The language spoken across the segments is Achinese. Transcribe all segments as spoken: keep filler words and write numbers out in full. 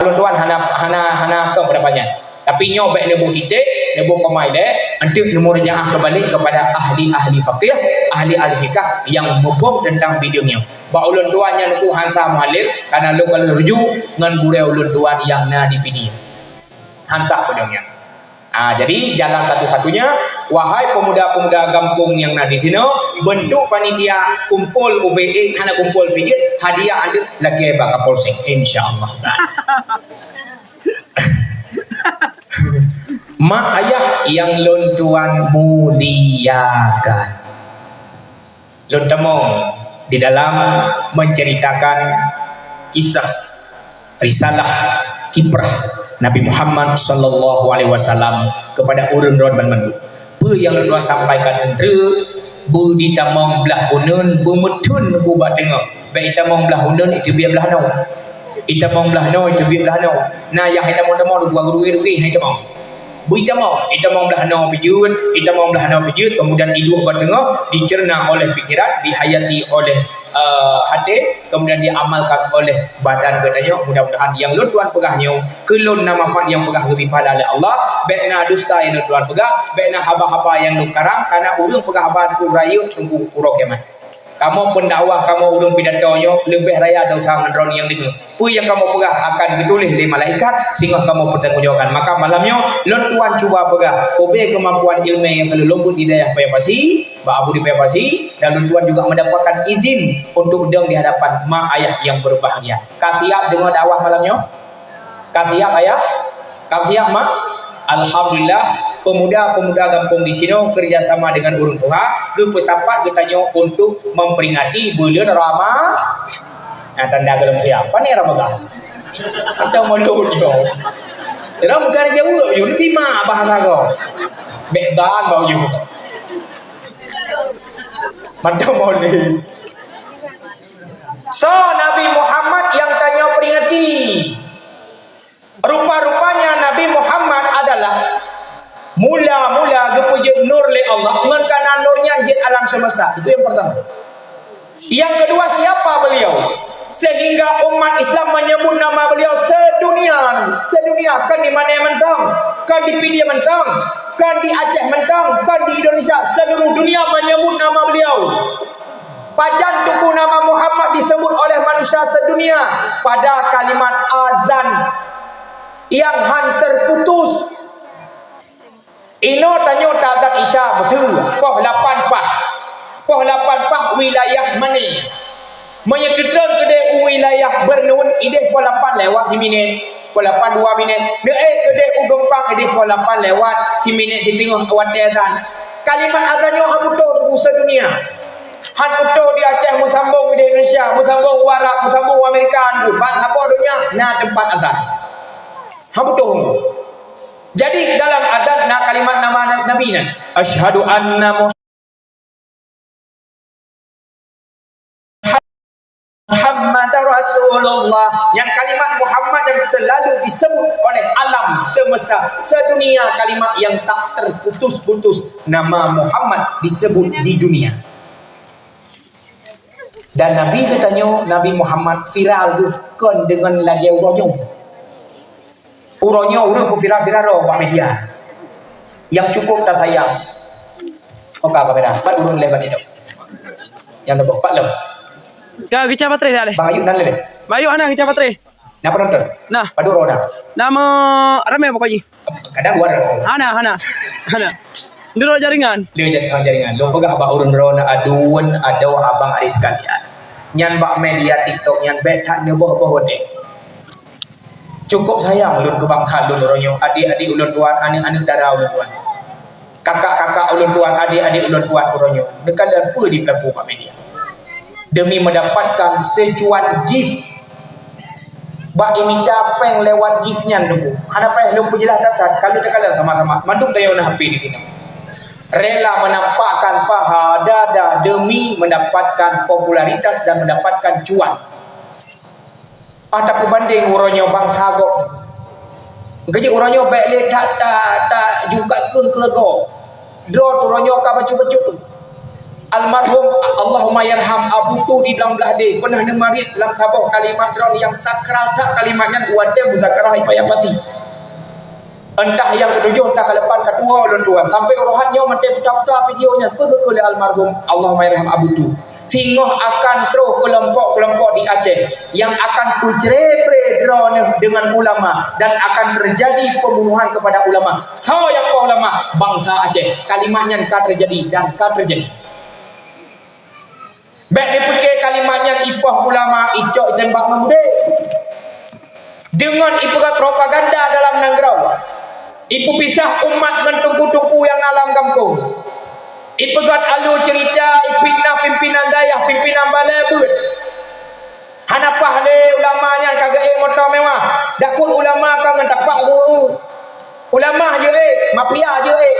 Ulôn tuan hana, hana, hana keu pada panjang. Tapi nyoe bèk neuboh titik, neuboh koma ilèe, untuk neumurajaah keubalek kepada ahli-ahli fiqih, ahli-ahli fiqah nyang muphom teuntang bideueng nyoe. Bak ulôn tuan nyan Teungku han sah meuhalal, karena lôn ka lôn rujuk ngon gurèe ulôn tuan nyang na di Pidie. Han sah peudeueng nyan. Ah, jadi jalan satu-satunya, wahai pemuda-pemuda gampông nyang na di sinoe, bentuk panitia kumpul ubé ék, hana kumpul pijeuet, hadiah aneuk lagèe bak Kapolsek, insya Allah. Mak ayah nyang lôn tuan muliakan. Lôn tamong di dalam menceritakan kisah risalah kiprah Nabi Muhammad sallallahu alaihi wasallam kepada ureueng droe banmandum. Peue nyang lôn sampaikan nyan treuk, beu ditamong blah uneuen, beumeutheun bak teungoh. Bèk itamong blah uneuen, iteubiet blah noe. Itamong blah noe, iteubiet blah noe. Na yah itamong-tamong, dua guru rugi, hai tamong. Beu itamong, itamong blah noe pijeuet, itamong blah noe pijeuet, kemudian iduek bak teungoh, dicerna oleh pikiran, dihayati oleh, eh, hati, kemudian diamalkan oleh badan geutanyoe. Mudah-mudahan nyang lôn tuan peugah nyoe keu lôn na manfaat, nyang peugah geubri pahala lé Allah. Bèk na dusta nyang lôn tuan peugah, bèk na haba-haba nyang lôn karang, karena ureueng peugah haba teungku rayeuk teungku uroe kiamat. Kamoe pendakwah, kamoe ureueng pidato nyoe leubeh raya desya ngon droe nyang deungoe. Peue nyang kamoe peugah akan geutuléh lé malaikat, singoh kamoe peutanggong jawabkan. Maka malam nyoe, lôn tuan cuba peugah ubé keumampuan ileumèe nyang ka lôn beuet di dayah Paya Pasi, bak Abu di Paya Pasi, dan lôn tuan juga mendapatkan izin untuk dong di hadapan mak ayah nyang berbahagia. Ka siap deungoe dakwah malam nyoe? Ka siap ayah? Ka siap mak? Alhamdulillah, pemuda-pemuda gampông di sinoe kerjasama dengan ureueng tuha geupeusapat geutanyoe untuk memperingati buleuen Rama-, nah, tanda golom siap. Pane Ramadhan? Atau malu nyoe? Ira bukan jaweueb, yue neusimak bahasa ko. Bèk dan bak ujoe. Mantong maulid. So, Nabi Muhammad nyang tanyoe peringati. Rupa-rupanya Nabi Muhammad adalah mula-mula geupeujeuet nur lé Allah, ngon kana nur nyan jeuet alam semesta. Itu yang pertama. Yang kedua, siapa beliau? Sehingga umat Islam menyebut nama beliau sedunia, sedunia, kan di Madé mantong, kan di Pidie mantong, kan di Aceh mantong, kan di Indonesia, seluruh dunia menyebut nama beliau. Pajan teungku nama Muhammad disebut oleh manusia sedunia? Pada kalimat azan yang han terputus. Inoe tanyoe taazan Isya beuseue poh lapan paih. Poh lapan paih wilayah Madé. Meunyoe teutrön keudéh u wilayah Bernun, idéh poh lapan lewat siminét, poh lapan dua minét. Neuék keudéh u Geumpang, idéh poh lapan lewat siminét siteungoh watèe azan. Kalimat azan nyoe han putôh teungku sedunia. Han putôh di Aceh meusambong di Indonesia, meusambong u Arab, meusambong u Amerika, teungku. Ban saboh donya na teumpat azan. Han putôh. Jadi dalam azan na kalimat nama Nabi nyan. Asyhadu anna Muhammadar Rasulullah. Yang kalimat Muhammad yang selalu disebut oleh alam semesta sedunia, kalimat yang tak terputus-putus. Nama Muhammad disebut di dunia. Dan Nabi geutanyoe, Nabi Muhammad viral geuh kon deungon lagèe uroe nyoe. Uroe nyoe ureueng peuviral-viral droe bak media. Nyang cukup tasayang. Oka kamera, pat ureueng lé bak TikTok. Nyang teuboh, pat lom. Ka geucah baterai dah leh. Bang Ayub nan lé. Bang Ayub hana geucah baterai. Na penonton? Nah. Padum droe na? Nama ramé pokok jih. Kadang dua droe. Hana, hana. Hana. Dua jaringan. Dua jaringan, jaringan. Lôn peugah bak ureueng droe na aduen, adoe abang adik sekalian. Nyan bak media TikTok nyan bèk that neuboh-boh watèe. Cukup sayang lôn keu bangsa lôn uroe nyoe, adik-adik ulôn tuan, aneuk-aneuk dara ulôn tuan. Kakak-kakak ulôn tuan, adik-adik ulôn tuan uroe nyoe. Neukalon peue jipeulaku bak media. Demi mendapatkan secuan gift. Bak imita péng lewat gift nyan teungku. Hana payah lôn peujeulaih that-that, ka lôn takalon sama-sama. Mandum tanyoe na H P di sinoe. Rela menampakkan paha dada demi mendapatkan popularitas dan mendapatkan cuan. Ah, tapeubandeng uroe nyoe bansa gob. Keujeuet uroe nyoe bèk lé that, that, that juga kheun keu gob. Droe uroe nyoe ka bacut-bacut. Almarhum, Allahumma yarham, Abu Tu di Blang Blahdeh, pernah neumarit lam saboh kalimat droeneuh nyang sakral that kalimat nyan watée muzakarah i Paya Pasi. Entah nyang ketujoh, entah kalapan, katuwoe lôn tuan. Sampai uroe nyoe mantong puta-puta video nyan, peugah lé almarhum, Allahumma yarham Abu Tu. Singoh akan troh keulompok-keulompok di Aceh nyang akan peucre-pre droeneuh deungon ulama dan akan terjadi pembunuhan kepada ulama. Soe nyang poh ulama? Bansa Aceh. Kalimat nyan ka terjadi dan ka terjadi. Bék dipike kalimat nyan ipoh ulama, icok itembak ngon budé. Deungon ipeugah propaganda dalam nanggroe, ipeupisah umat ngon teungku-teungku nyang na lam gampông, ipeugét alue ceurita, ipitnah pimpinan dayah, pimpinan balai beuet. Hana paih lé ulama nyan ka geuék moto mewah. Dakot ulama ka ngon tapak geu-, ulama jeuet, mafia jeuet.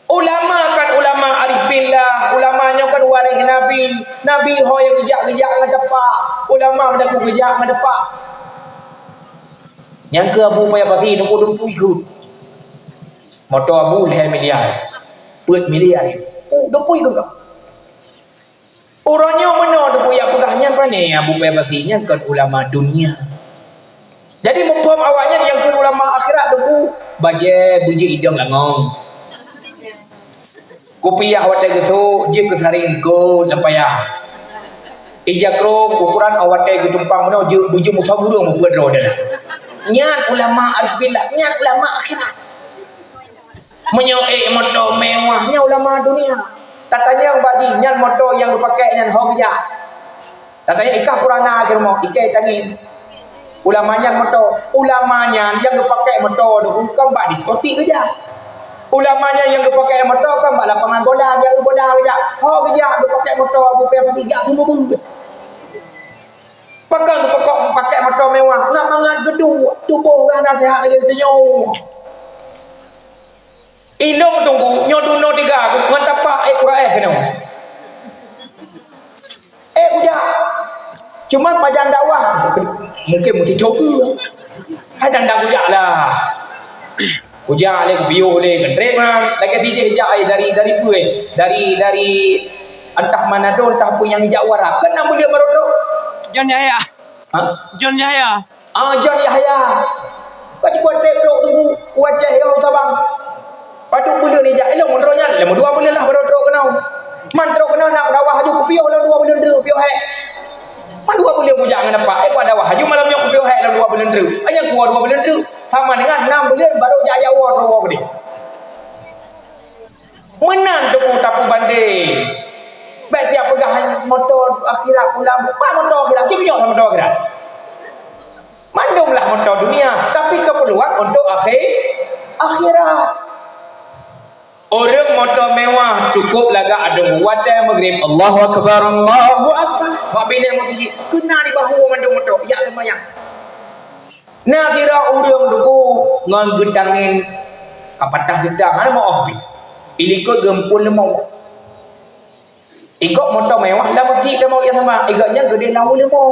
Ulama kan ulama arifillah, ulama nyoe kan waréh Nabi. Nabi ho nyang geujak-geujak ngon tepak, ulama meudaku geujak ngon tepak. Nyang keu Abu Paya Pasi, teungku, teungku ikot. Moto Abu lhèe miliar, peuet miliar. Oh, teungku ikot. Uroe nyoe meunoe teupeu jak peugah nyan, pane Abu Paya Pasi nyan kon ulama dunia. Jadi muphom awaknyan nyang kon ulama akhirat teupeu bajèe beujeuet idong langong. Kupiah watèe geusok jeuet keu saréng kon lam payah. Ija krong ukuran watèe geutumpang meunoe jeuet beujeuet musoh burung mupeue droe dah. Nyan ulama arif billah, nyan ulama akhirat. Meunyoe ék moto mewah, nyan ulama dunia. Tatanyong bak jih, nyan moto nyang geupaké nyan ho geujak? Tatanyong ikah purana keu rumoh, ikei tangieng. Ulama nyan moto, ulama nyan nyang geupaké moto nyoe kon bak diskotik geujak. Ulama nyan nyang geupaké moto kon bak lapangan bola, jaru bola geujak. Ho geujak geupaké moto Abu Paya Pasi jak seumeubeuet. Pakon geupokok paké moto mewah, na mangat geuduek, tuboh gah na seuhat lagèe tanyoe. Ilôn teungku, nyoe dunoe tiga, ngon tapak ék kuraeh keunoe. Ék kujak. Cuma pajan dakwah, mungkin meusicoe keue. Hai dan dak kujak lah. Kujak lé, kupiôh lé, keutrek mah. Lagèe sijih jak ai dari, dari peue? Dari, dari entah Manado, entah peue nyang jak u Arab. Kan na buleuen baroe trok? John Yahya. Ha? John Yahya. Ah, John Yahya. Ka cukup trep trok teungku, u Aceh nyoe Sabang. Padub buleuen ijak ilôn meunurot nyan, lam dua buleuen lah baroe trok keunoe. Man trok keunoe nak dakwah laju kupiôh lam dua buleuen treuk, piôh hék. Man dua buleuen kujak ngon apak, ék kudakwah laju malam nyoe kupiôh hék lam dua buleuen treuk. Nyang kuwoe dua buleuen treuk, sama dengan nam buleuen baru jak Jawoe trok woe keudeh. Meunan teungku tapeubandeng. Bèk tiep peugah moto akhirat pulang, pat moto akhirat, cit meunyoe moto akhirat. Mandum lah moto dunia, tapi keperluan untuk akhi-, akhirat. Ureueng moto mewah cukup lagak adong watèe maghrib, Allahu Akbar, Allahu Akbar. Bak binéh meuseujid, keunan di bahu mandum moto, jak seumayang. Na sidroe ureueng teungku ngon geutangieng ka patah seudang, hana meu-oh pih. Ilikot geumpol leumo. Igob moto mewah lam masjid leumo nyang sama, igob nyan geudeh lam leumo.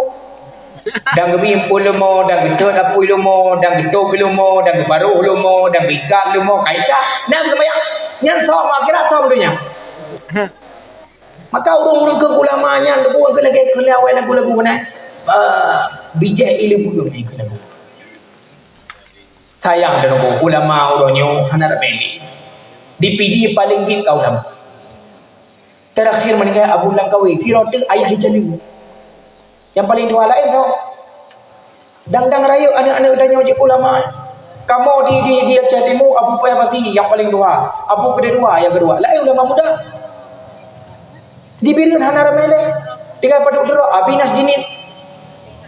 Dan geubi impol leumo, dan geutot apui leumo, dan geutôp leumo, dan geubaroh leumo, dan geuikat leumo, kaca. Na geumayang. Nyan soe akhirat, soe donya. Maka ureueng-ureueng keu ulama nyan, ureueng keu lagèe keu awai lagu-lagu na, ah, bijéh ilmu nyan keu lagu. Sayang deungon ulama uroe nyoe hana ramé lé. Di Pidie paleng bit ka ulama. Terakhir meuninggai Abu Langkawi, sidroe teuk ayah di Candi. Nyang paleng tuha laén tho. Dang-dang rayeuk aneuk-aneuk tanyoe jeuet ulama. Kamoe di, di, di Aceh Timu, Abu Paya Pasi nyang paleng tuha. Abu keudua, nyang keudua. Laén ulama muda. Di Bireuen hana ramé lé. Tinggai padub droe, Abi Nasjinin.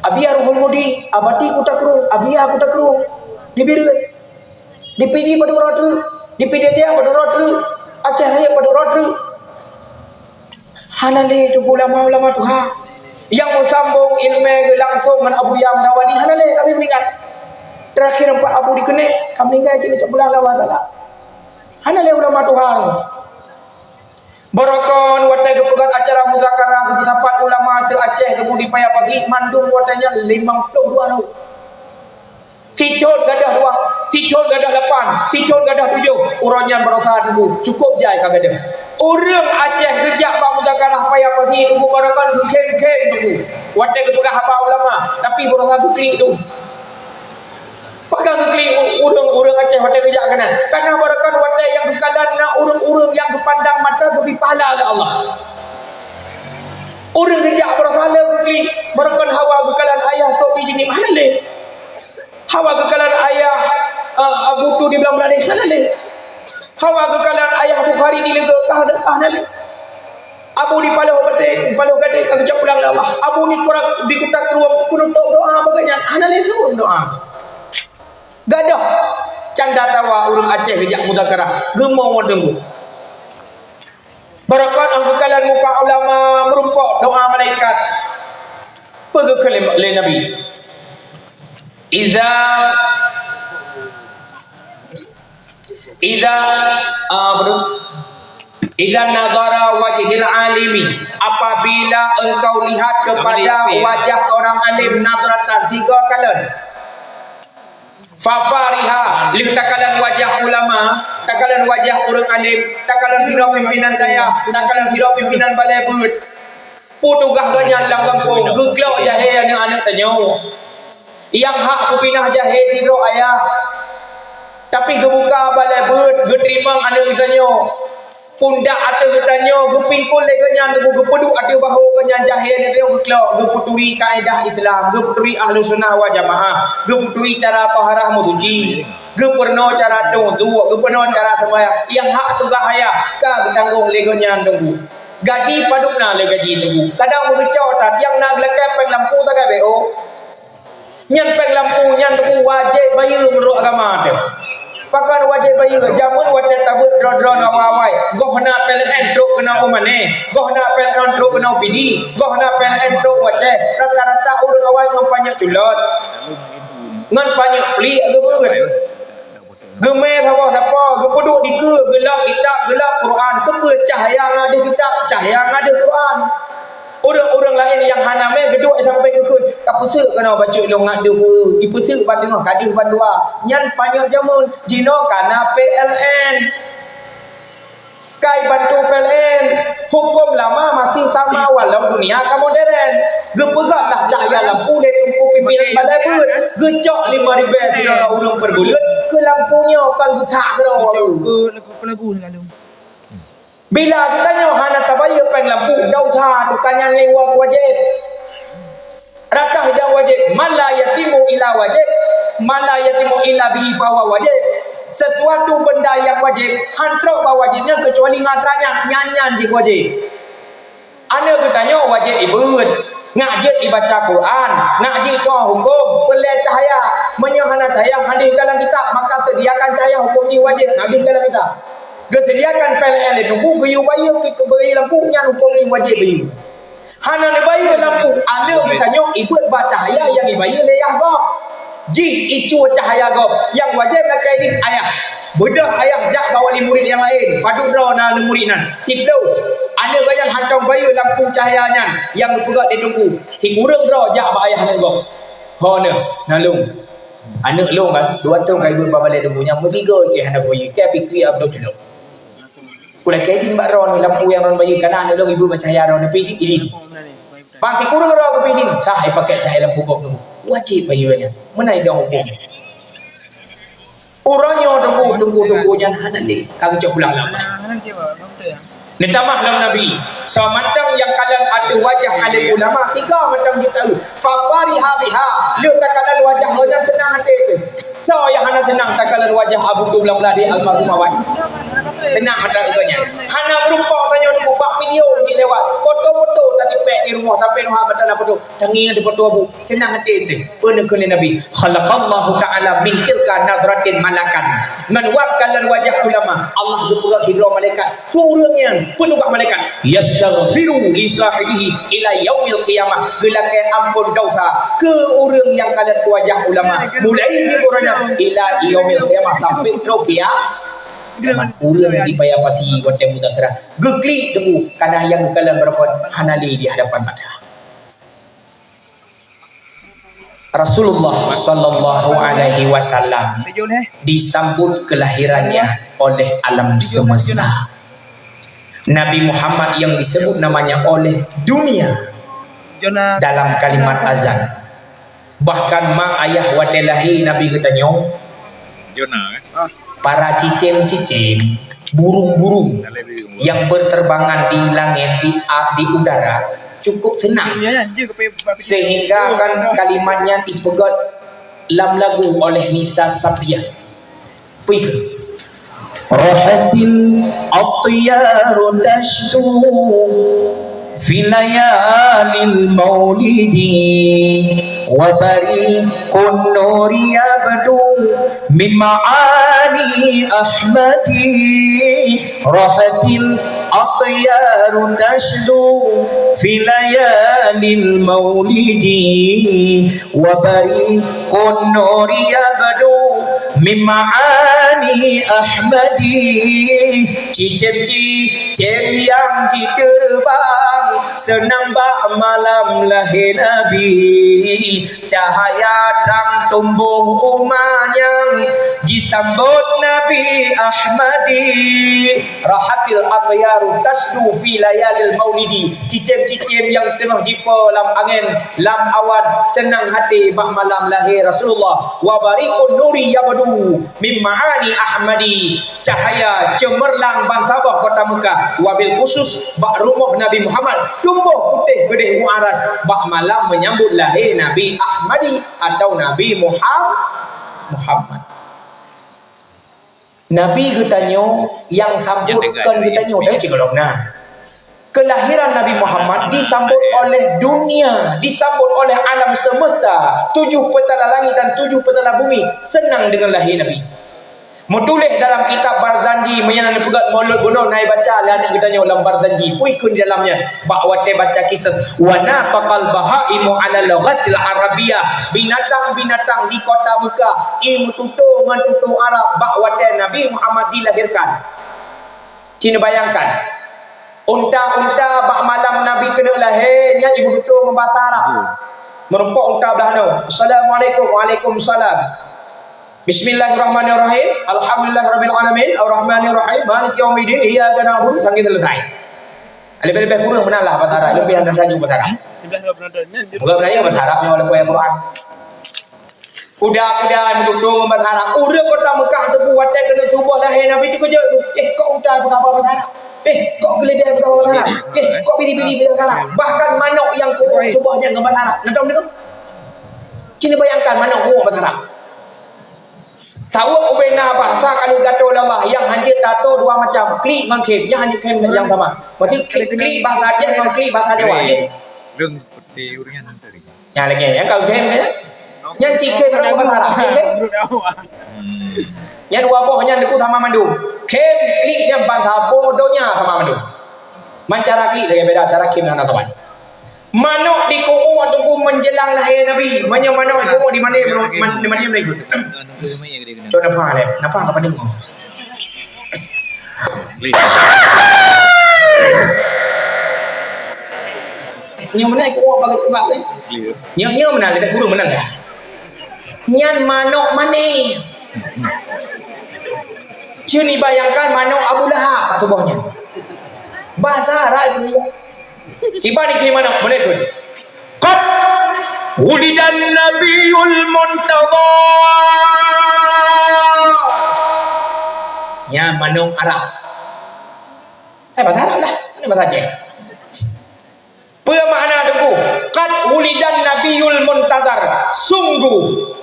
Abi Ruhul Mudi, Abati Kuta Krueng, Abia Kuta Krueng. Di Bireuen. Di Pidie padub droe treuk. Di Pidie Jaya padub droe treuk. Aceh Rayeuk padub droe treuk. Hana lé teungku ulama-ulama tuha. Nyang meusambong ileumèe geuh langsong ngon Abuya Mudawali hana lé, Abi meuninggai. Terakhir empat Abu dikeunèk, ka meuninggai cit bulan lawa dala. Hana lé ulama tuha. Barokon watèe geupeugöt acara muzakarah geupeusapat ulama se-Aceh teungku di Paya Pasi mandum watèe nyan limong ploh dua rot. Sithon gadôh dua, sithon gadôh lapan, sithon gadôh tujoh. Uroe nyan baroesa Teungku, cukôp jai ka gadôh. Ureuëng Aceh geujak bak muzakarah paya pasi Teungku, barokon geukhem-khem Teungku. Watée geupeugah haba ulama, tapi baroesa geuklik tu. Pakon geuklik ureuëng-ureuëng Aceh watée geujak keunan? Karena barokon watée nyang geukalon na ureuëng-ureuëng nyang geupandang mata geubri pahala lé Allah. Ureuëng geujak baroesa lé geuklik, barokon hawa geukalon ayah sôk di jinih hana lé. Hawa geukalon ayah, eh, Abu Tu di Blang Bladeh hana lé. Hawa geukalon ayah Bukhari di Leugok ka hana, ka hana lé. Abu di Paloh Bate, Paloh Gadeh ka geucok pulang lé Allah. Abu di Kurak, di Kuta Krueng peunutôp doa bak gobnyan hana lé turun doa. Gadôh canda tawa ureuëng Aceh geujak muzakarah, geumo Teungku. Barokon óh geukalon muka ulama meurumpok doa malaikat. Peugah lé, lé Nabi, "Iza, iza, ah, apa tu? Iza nadhara wajhil alimi, apabila engkau lihat kepada wajah orang alim, nadratan, sigoe kalon." Fafariha, lheueh takalon wajah ulama, takalon wajah ureuëng alim, takalon sidroe pimpinan dayah, takalon sidroe pimpinan balai beuet. Peue tugaih gobnyan lam gampông, geuklok jahé aneuëk-aneuëk tanyoe. Nyang hak peupinah jahé sidroe ayah. Tapi geubuka balai beuet, geuteurimong aneuëk tanyoe. Pundak ateueh geutanyoe geupingkul lé gobnyan, geupeuduek ateueh bahô gobnyan, jahé geutanyoe geuklok, geupeuturi kaedah Islam, geupeuturi Ahlussunnah wal Jamaah, geupeuturi cara taharah meusuci, geupeurunoe cara tueng duek, geupeurunoe cara seumayang. Nyang hak tugaih ayah ka geutanggong lé gobnyan Teungku. Gaji padub na lé gaji Teungku. Kadang meugeucok that, nyang na geulakée péng lampu sagai B O. Nyan péng lampu nyan Teungku wajéb bayeue meunurot agama teuh. Pakon wajéb bayeue? Jameun watée tabeuet droe-droe ngon awai-awai, goh na P L N trok keunoe u Mané, goh na P L N trok keunoe u Pidie, goh na P L N trok u Aceh, rata-rata ureuëng awai ngon panyöt culot, ngon panyöt pliek geubeuet. Geumé saboh sapo, geupeuduek dikeue, geulak kitab, geulak Quran, keupeue cahya ngadeuh kitab, cahya ngadeuh Quran. Ureuëng-ureuëng laén nyang hana mé geuduek sampoe geukheun, ka peuseuek keunoe bacut lôn ngadeuh, ipeuseuk bak teungoh ka deuh bandua. Nyan panyöt jameun, jinoe ka na P L N. Kai bantu P L N, huköm lama masih sama walau dunia ka modern. Geupeugah lah cahya lampu lé teungku pimpinan balai beuet, geucok lima ribèe sidroe ureuëng peurbuleuet keu lampu nyoe kon geutak keudroe. Bila geutanyoe hana tabayeue péng lampu, desya teuh ka nyan ngon wajéb. Rakah nyang wajéb, ma la yatimu illa wajib, ma la yatimu illa bihi fahuwa wajib. Sesuatu benda nyang wajéb, han trok bak wajéb nyan keucuali ngon atra nyan, nyan, nyan jih wajéb. Aneuëk geutanyoe wajéb ibeuet, ngak jeuet ibaca Quran, ngak jeuet tuha huköm, peureulée cahya. Meunyoe hana cahya, han deuh dalam kitab, maka sediakan cahya huköm jih wajéb, han deuh dalam kitab. Geusediakan P L N lé teungku, geuyue bayeue, geuyue lampu, nyan huköm jih wajéb bayeue. Hana neubayeue lampu, aneuëk geutanyoe ibeuet bak cahya nyang ibayeue lé yah gob. Jih icue cahya gob, nyang wajéb lakée idin ayah. Beudôh ayah jak bak wali murit nyang laén, padub droe na murit nyan. Siploh. Aneuëk gobnyan hantom bayeue lampu cahya nyan nyang geupeugah lé teungku. Sikureueng droe jak bak ayah aneuëk gob. Ho neuh, na lôn. Aneuëk lôn kan, dua thôn ka ibeuet bak balée teungku, nyang meusigoe jih hana bayeue, ka pikri abdôh culok. Kulakée idin bak droeneuh lampu nyang droeneuh bayeue, kana aneuëk lôn ibeuet bak cahya droeneuh pih idin. Bang sikureueng droe geupih idin, sah ipakék cahya lampu gob teungku. Wajéb bayeue nyan. Meunan idong huköm. Uroe nyoe teungku, teungku, teungku nyan hana lé. Ka geucok pulang lam. Neutamah lom Nabi, soe mantong nyang kalon ateueh wajah alim ulama, sigoe mantong jitaeu. Fa fariha biha, lheueh takalon wajah gobnyan seunang até teuh. Soe nyang hana seunang takalon wajah Abu Tublang Beuladi almarhum awai? Seunang ata geutanyoe. Hana meurumpok tanyoe teungku bak video jih lewat. Foto-foto tatipék di rumoh sampai nuha mata na foto. Tangieng di foto Abu. Seunang até teuh. Peue neukheun lé Nabi? Khalaqallahu ta'ala min tilka nadratin malakan. Ngon wab kalon wajah ulama, Allah geupeugah sidroe malaikat. Peue ureuëng nyan? Peue tugaih malaikat? Yastaghfiru li sahibihi ila yaumil qiyamah. Geulakée amphon desya keu ureuëng nyang kalon wajah ulama. Mulai di uroe nyan ila yaumil qiyamah sampai trok kiamat. Ureuëng di paya pati watée muzakarah geuklik teungku, kana nyang geukalon barokon hana lé di hadapan mata. Rasulullah sallallahu alaihi wasallam disambut kelahirannya oleh alam semesta. Nabi Muhammad yang disebut namanya oleh dunia dalam kalimat azan. Bahkan mak ayah watée lahé Nabi geutanyoe, para cicém-cicém, burung-burung yang berterbangan di langit, di, di udara, cukup senang. Sehingga kan kalimatnya dipeugét lam lagu oleh Nisa Sabian. Peue kheun? Rahatil atyaru tashdu fi layalil maulidi wa bariqun nuri yabdu min ma'ani Ahmadi. Rahatil atyaru tashdu fi layalil maulidi wa bariqun nuri yabdu min ma'ani Ahmadi. Cicém-cicém nyang jiteubang seunang bak malam lahé Nabi. Cahaya trang tumbôh uma nyang jisambot Nabi Ahmadi. Rahatil atyaru tashdu fi layalil maulidi. Cicém-cicém nyang teungoh jipo lam angén, lam awan, seunang até bak malam lahé Rasulullah. Wa bariqun nuri yabdu min ma'ani Ahmadi. Cahaya ceumeurlang bansaboh kota Meukah, wabil khusus bak rumoh Nabi Muhammad, tumbôh putéh keudeh u aras bak malam meunyambut lahé Nabi Ahmadi atau Nabi Muham-, Muhammad. Nabi geutanyoe nyang sambot kon geutanyoe, tapi cit gohlom na. Kelahiran Nabi Muhammad disambot oleh dunia, disambot oleh alam semesta, tujuh petala langit dan tujuh petala bumi senang deungon lahé Nabi. Meutuléh dalam kitab Barzanji, meunyoe na neupeugét Maulud bunoe, na ibaca lé aneuk geutanyoe lam Barzanji. Peue kheun di dalam nyan? Bak watée baca kisah, "Wa nataqal bahaimu ala lughatil arabiyyah." Binatang-binatang di kota Meukah, i meututoe ngon tutoe Arab bak watée Nabi Muhammad dilahirkan. Ci neubayangkan, unta-unta bak malam Nabi keuneuk lahé, nyan i meututoe ngon bahasa Arab. Meurumpok unta blah nyoe, "Assalamualaikum." "Waalaikumsalam." "Bismillahirrahmanirrahim. Alhamdulillahirabbil alamin. Arrahmanirrahim. Maliki yaumiddin. Iyyaka na'budu." Sangké selesai. Leubeh-leubeh kureueng meunan lah bahasa Arab. Leubeh hana laju bahasa Arab. Bukan Melayu, bahasa Arab nyoe walaupun Al-Quran. Kuda-kuda meututoe ngon bahasa Arab. Ureueng kota Meukah teupeu watée keuneuk suboh lahé Nabi teukeujot. "Eh, kok unta peugah bahasa Arab? Eh, kok keuleudée peugah bahasa Arab? Eh, kok biri-biri peugah bahasa Arab?" Bahkan manok nyang kuwoe suboh nyan ngon bahasa Arab. Na tom deungoe? Ci neubayangkan manok kuwoe bahasa Arab. Saweueb ubena bahasa ka lheueh geuatoe lé Allah nyang hanjeuet tato dua macam, klik ngon khém, nyan hanjeuet khém nyang sama. Maksud klik, klik bahasa Aceh ngon klik bahasa Jawa, jeuet. Nyan lagée nyan ka khém kan? Nyan cit khém ngon bahasa Arab, cit khém. Nyan dua boh nyan deungon sama mandum. Khém, klik nyan ban saboh donya sama mandum. Man cara klik lagée beda, cara khém hana saban. Manok dikuwoe teungku menjelang lahé Nabi. Meunyoe manok dikuwoe di mana, di mana, di mana? Cok nafah lé, nafah ka padum. Nyoe meunan kuwoe bagi teumbak lé. Nyoe, nyoe meunan leubeh kureueng meunan dah. Nyan manok mané. Ci neubayangkan manok Abu Lahab bak tuboh nyan. Bahasa Arab. Kiban ikheun manok, boleh pun. Qad wulidan nabiyul muntadhar. Nyan manok Arab. Eh, bahasa Arab lah. Ini bahasa Aceh. Peue makna teungku? Qad wulidan nabiyul muntadhar. Sungguh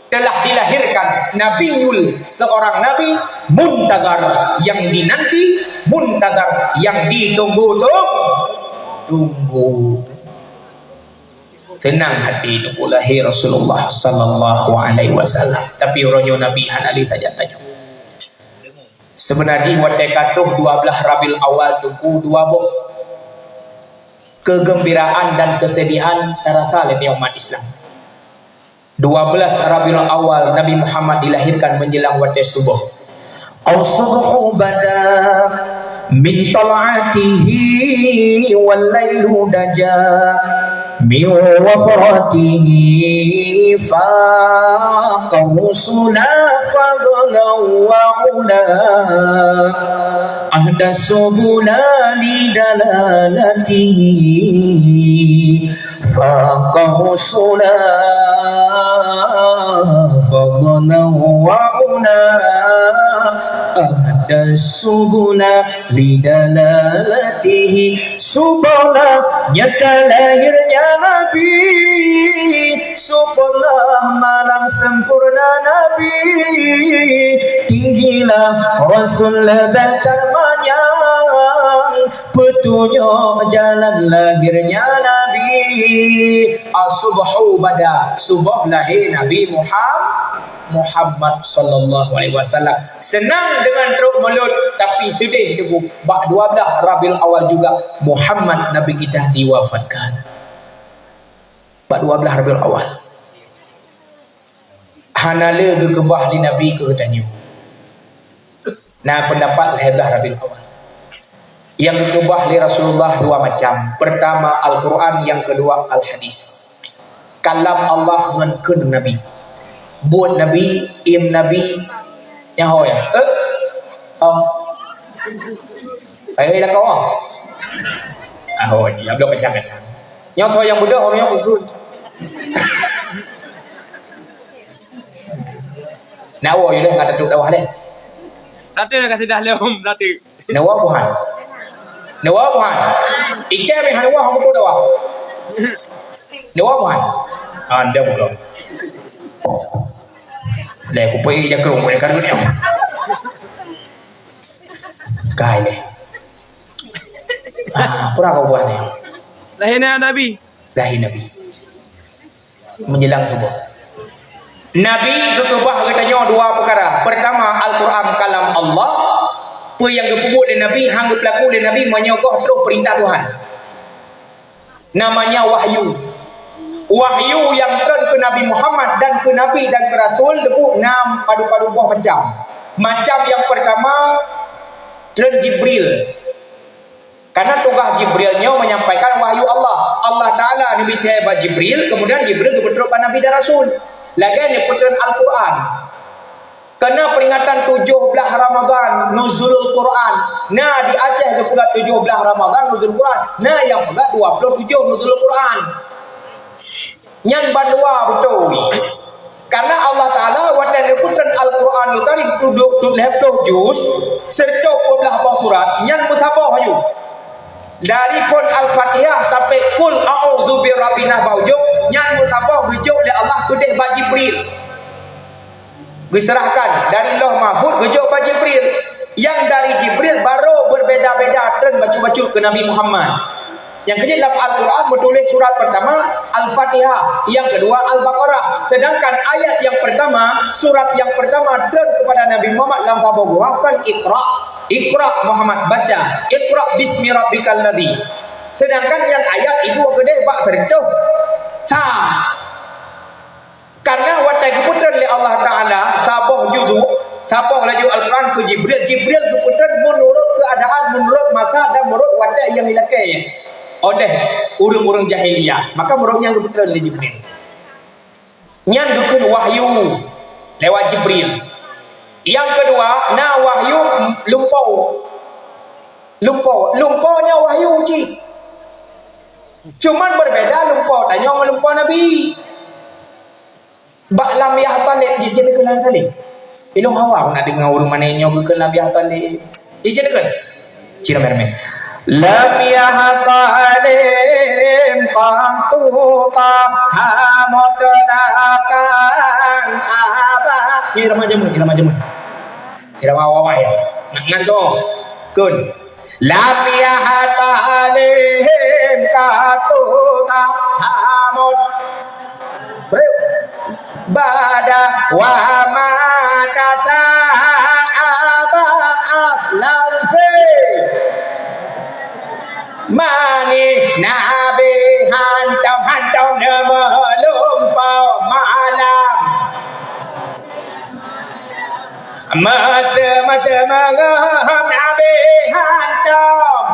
telah dilahirkan Nabiul, seorang Nabi, muntadhar, yang dinanti, muntadhar, yang ditunggu-tunggu. Tunggu. Tenang hati teungku, lahé Rasulullah sallallahu alaihi wasallam. Tapi uroe nyoe Nabi hana lé tajak-tajak. Seubeuna jih watée ka troh dua blaih Rabiul Awal teungku, dua boh keugeumbiraan dan keusedihan tarasa lé umat Islam. Dua blaih Rabiul Awal Nabi Muhammad dilahirkan menjelang watée suboh. As-subhu bada min tal'atihi wal lailu daja من وفرته فاق رسلا فضلا وعلا، أهدى السبل لدلالته، فاق رسلا فضلا وعلا، أهدى السبل لدلالته. Suboh lah nyata lahirnya Nabi, suboh lah malam sempurna Nabi, tinggilah Rasul leubeh teumanyang, peutunyok jalan lahirnya Nabi. As-subhu bada, suboh lahé Nabi Muham-, Muhammad sallallahu alaihi wasallam. Seunang deungon trok mulod, tapi seudeh teungku. Bak dua blaih Rabiul Awal juga Muhammad Nabi kita diwafatkan. Bak dua blaih Rabiul Awal. Hana le geukeubah lé Nabi keu geutanyoe. Na peundapat lhèe blaih Rabiul Awal. Nyang geukeubah lé Rasulullah dua macam. Pertama Al-Quran, nyang keudua Al-Hadis. Kalam Allah ngon kheun Nabi. Buet Nabi, im Nabi, nyan ho nyan. Eh? Oh. Hai, hai, lakoe. Ah, ho, ya, bloe kacang-kacang. Nyoe tho nyang beudôh, nyoe kukheun. Nak woe lé, ngat tatôp dakwah lé. Satu nak kasih dah lom, satu. Neuwoe buhan. Neuwoe buhan. Ikei meuhan woe hana mutu dakwah. Neuwoe buhan. Anda bukan. Lé kupeu jakrong meunan kan nyoe. Kai lé. Ah, pura kau buhan ni. Lahirnya Nabi. Lahé Nabi. Menjelang suboh. Nabi geukeubah geutanyoe dua peukara. Pertama, Al-Quran kalam Allah. Peue nyang geupeubuet lé Nabi, han geupeulaku lé Nabi, meunyoe goh troh peurintah Tuhan. Namanya wahyu. Wahyu nyang treun keu Nabi Muhammad dan keu nabi dan keu rasul teupeu na padub-padub boh macam. Macam nyang pertama, treun Jibril. Karena tugaih Jibril nyoe menyampaikan wahyu Allah. Allah Taala neubri thèe bak Jibril, kemudian Jibril geupeutrok bak nabi dan rasul. Lagèe neupeutreun Al-Quran. Karena peringatan tujoh blaih Ramadan nuzulul Quran. Na di Aceh geupeugah tujoh blaih Ramadan nuzulul Quran. Na nyang peugah dua ploh tujoh nuzulul Quran. Nyan bandua beutôi. Karena Allah Taala watèe neupeutreun Al-Quranul Karim tujoh, tujoh ploh juz, siratoh dua belas boh surat, nyan meusaboh aju. Dari phon Al-Fatihah sampai Qul A'udzu Birabbin Nas bak ujong, nyan meusaboh geujok lé Allah keudeh bak Jibril. Geuseurahkan dari Lauh Mahfuz geujok bak Jibril. Nyang dari Jibril barô beubeda-beda treun bacut-bacut keu Nabi Muhammad. Nyang keujeuet lam Al-Quran meutuléh surat pertama Al-Fatihah, nyang keudua Al-Baqarah. Sedangkan ayat nyang pertama, surat nyang pertama treun keupada Nabi Muhammad lam saboh geuh kan Iqra. Iqra Muhammad, baca. Iqra bismi rabbikal ladzi. Sedangkan nyang ayat ibu keudeh bak siratoh sa. Karena watèe geupeutreun lé Allah Taala saboh juzu, saboh laju Al-Quran keu Jibril, Jibril geupeutreun meunurot keuadaan, meunurot masa dan meunurot watèe nyang ilakèe óh lheueh ureueng-ureueng jahiliyah. Maka meunurot nyan geupeutreun lé Jibril. Nyan geukheun wahyu lewat Jibril. Nyang keudua na wahyu lumpo. Lumpo, lumpo nyan wahyu cit. Cuman beubeda lumpo tanyoe ngon lumpo Nabi. Bak lam yahtalib, jih jeuet keu lam yahtalib. Ilôn hawa na deungoe ureueng mané nyoe geukheun lam yahtalib. Jih jeuet keu? Cira mermeh. Lam yahtalib qattu taha mutlaqan abad. Irama jameun, irama jameun. Irama awai-awai. Nak ngantoe. Kheun. Lam yahtalib qattu taha mut-, bada wa ma tasa'aba aslam fi mani Nabi hantom-hantom neumeulumpo malam. Masa-masa mangat Nabi hantom.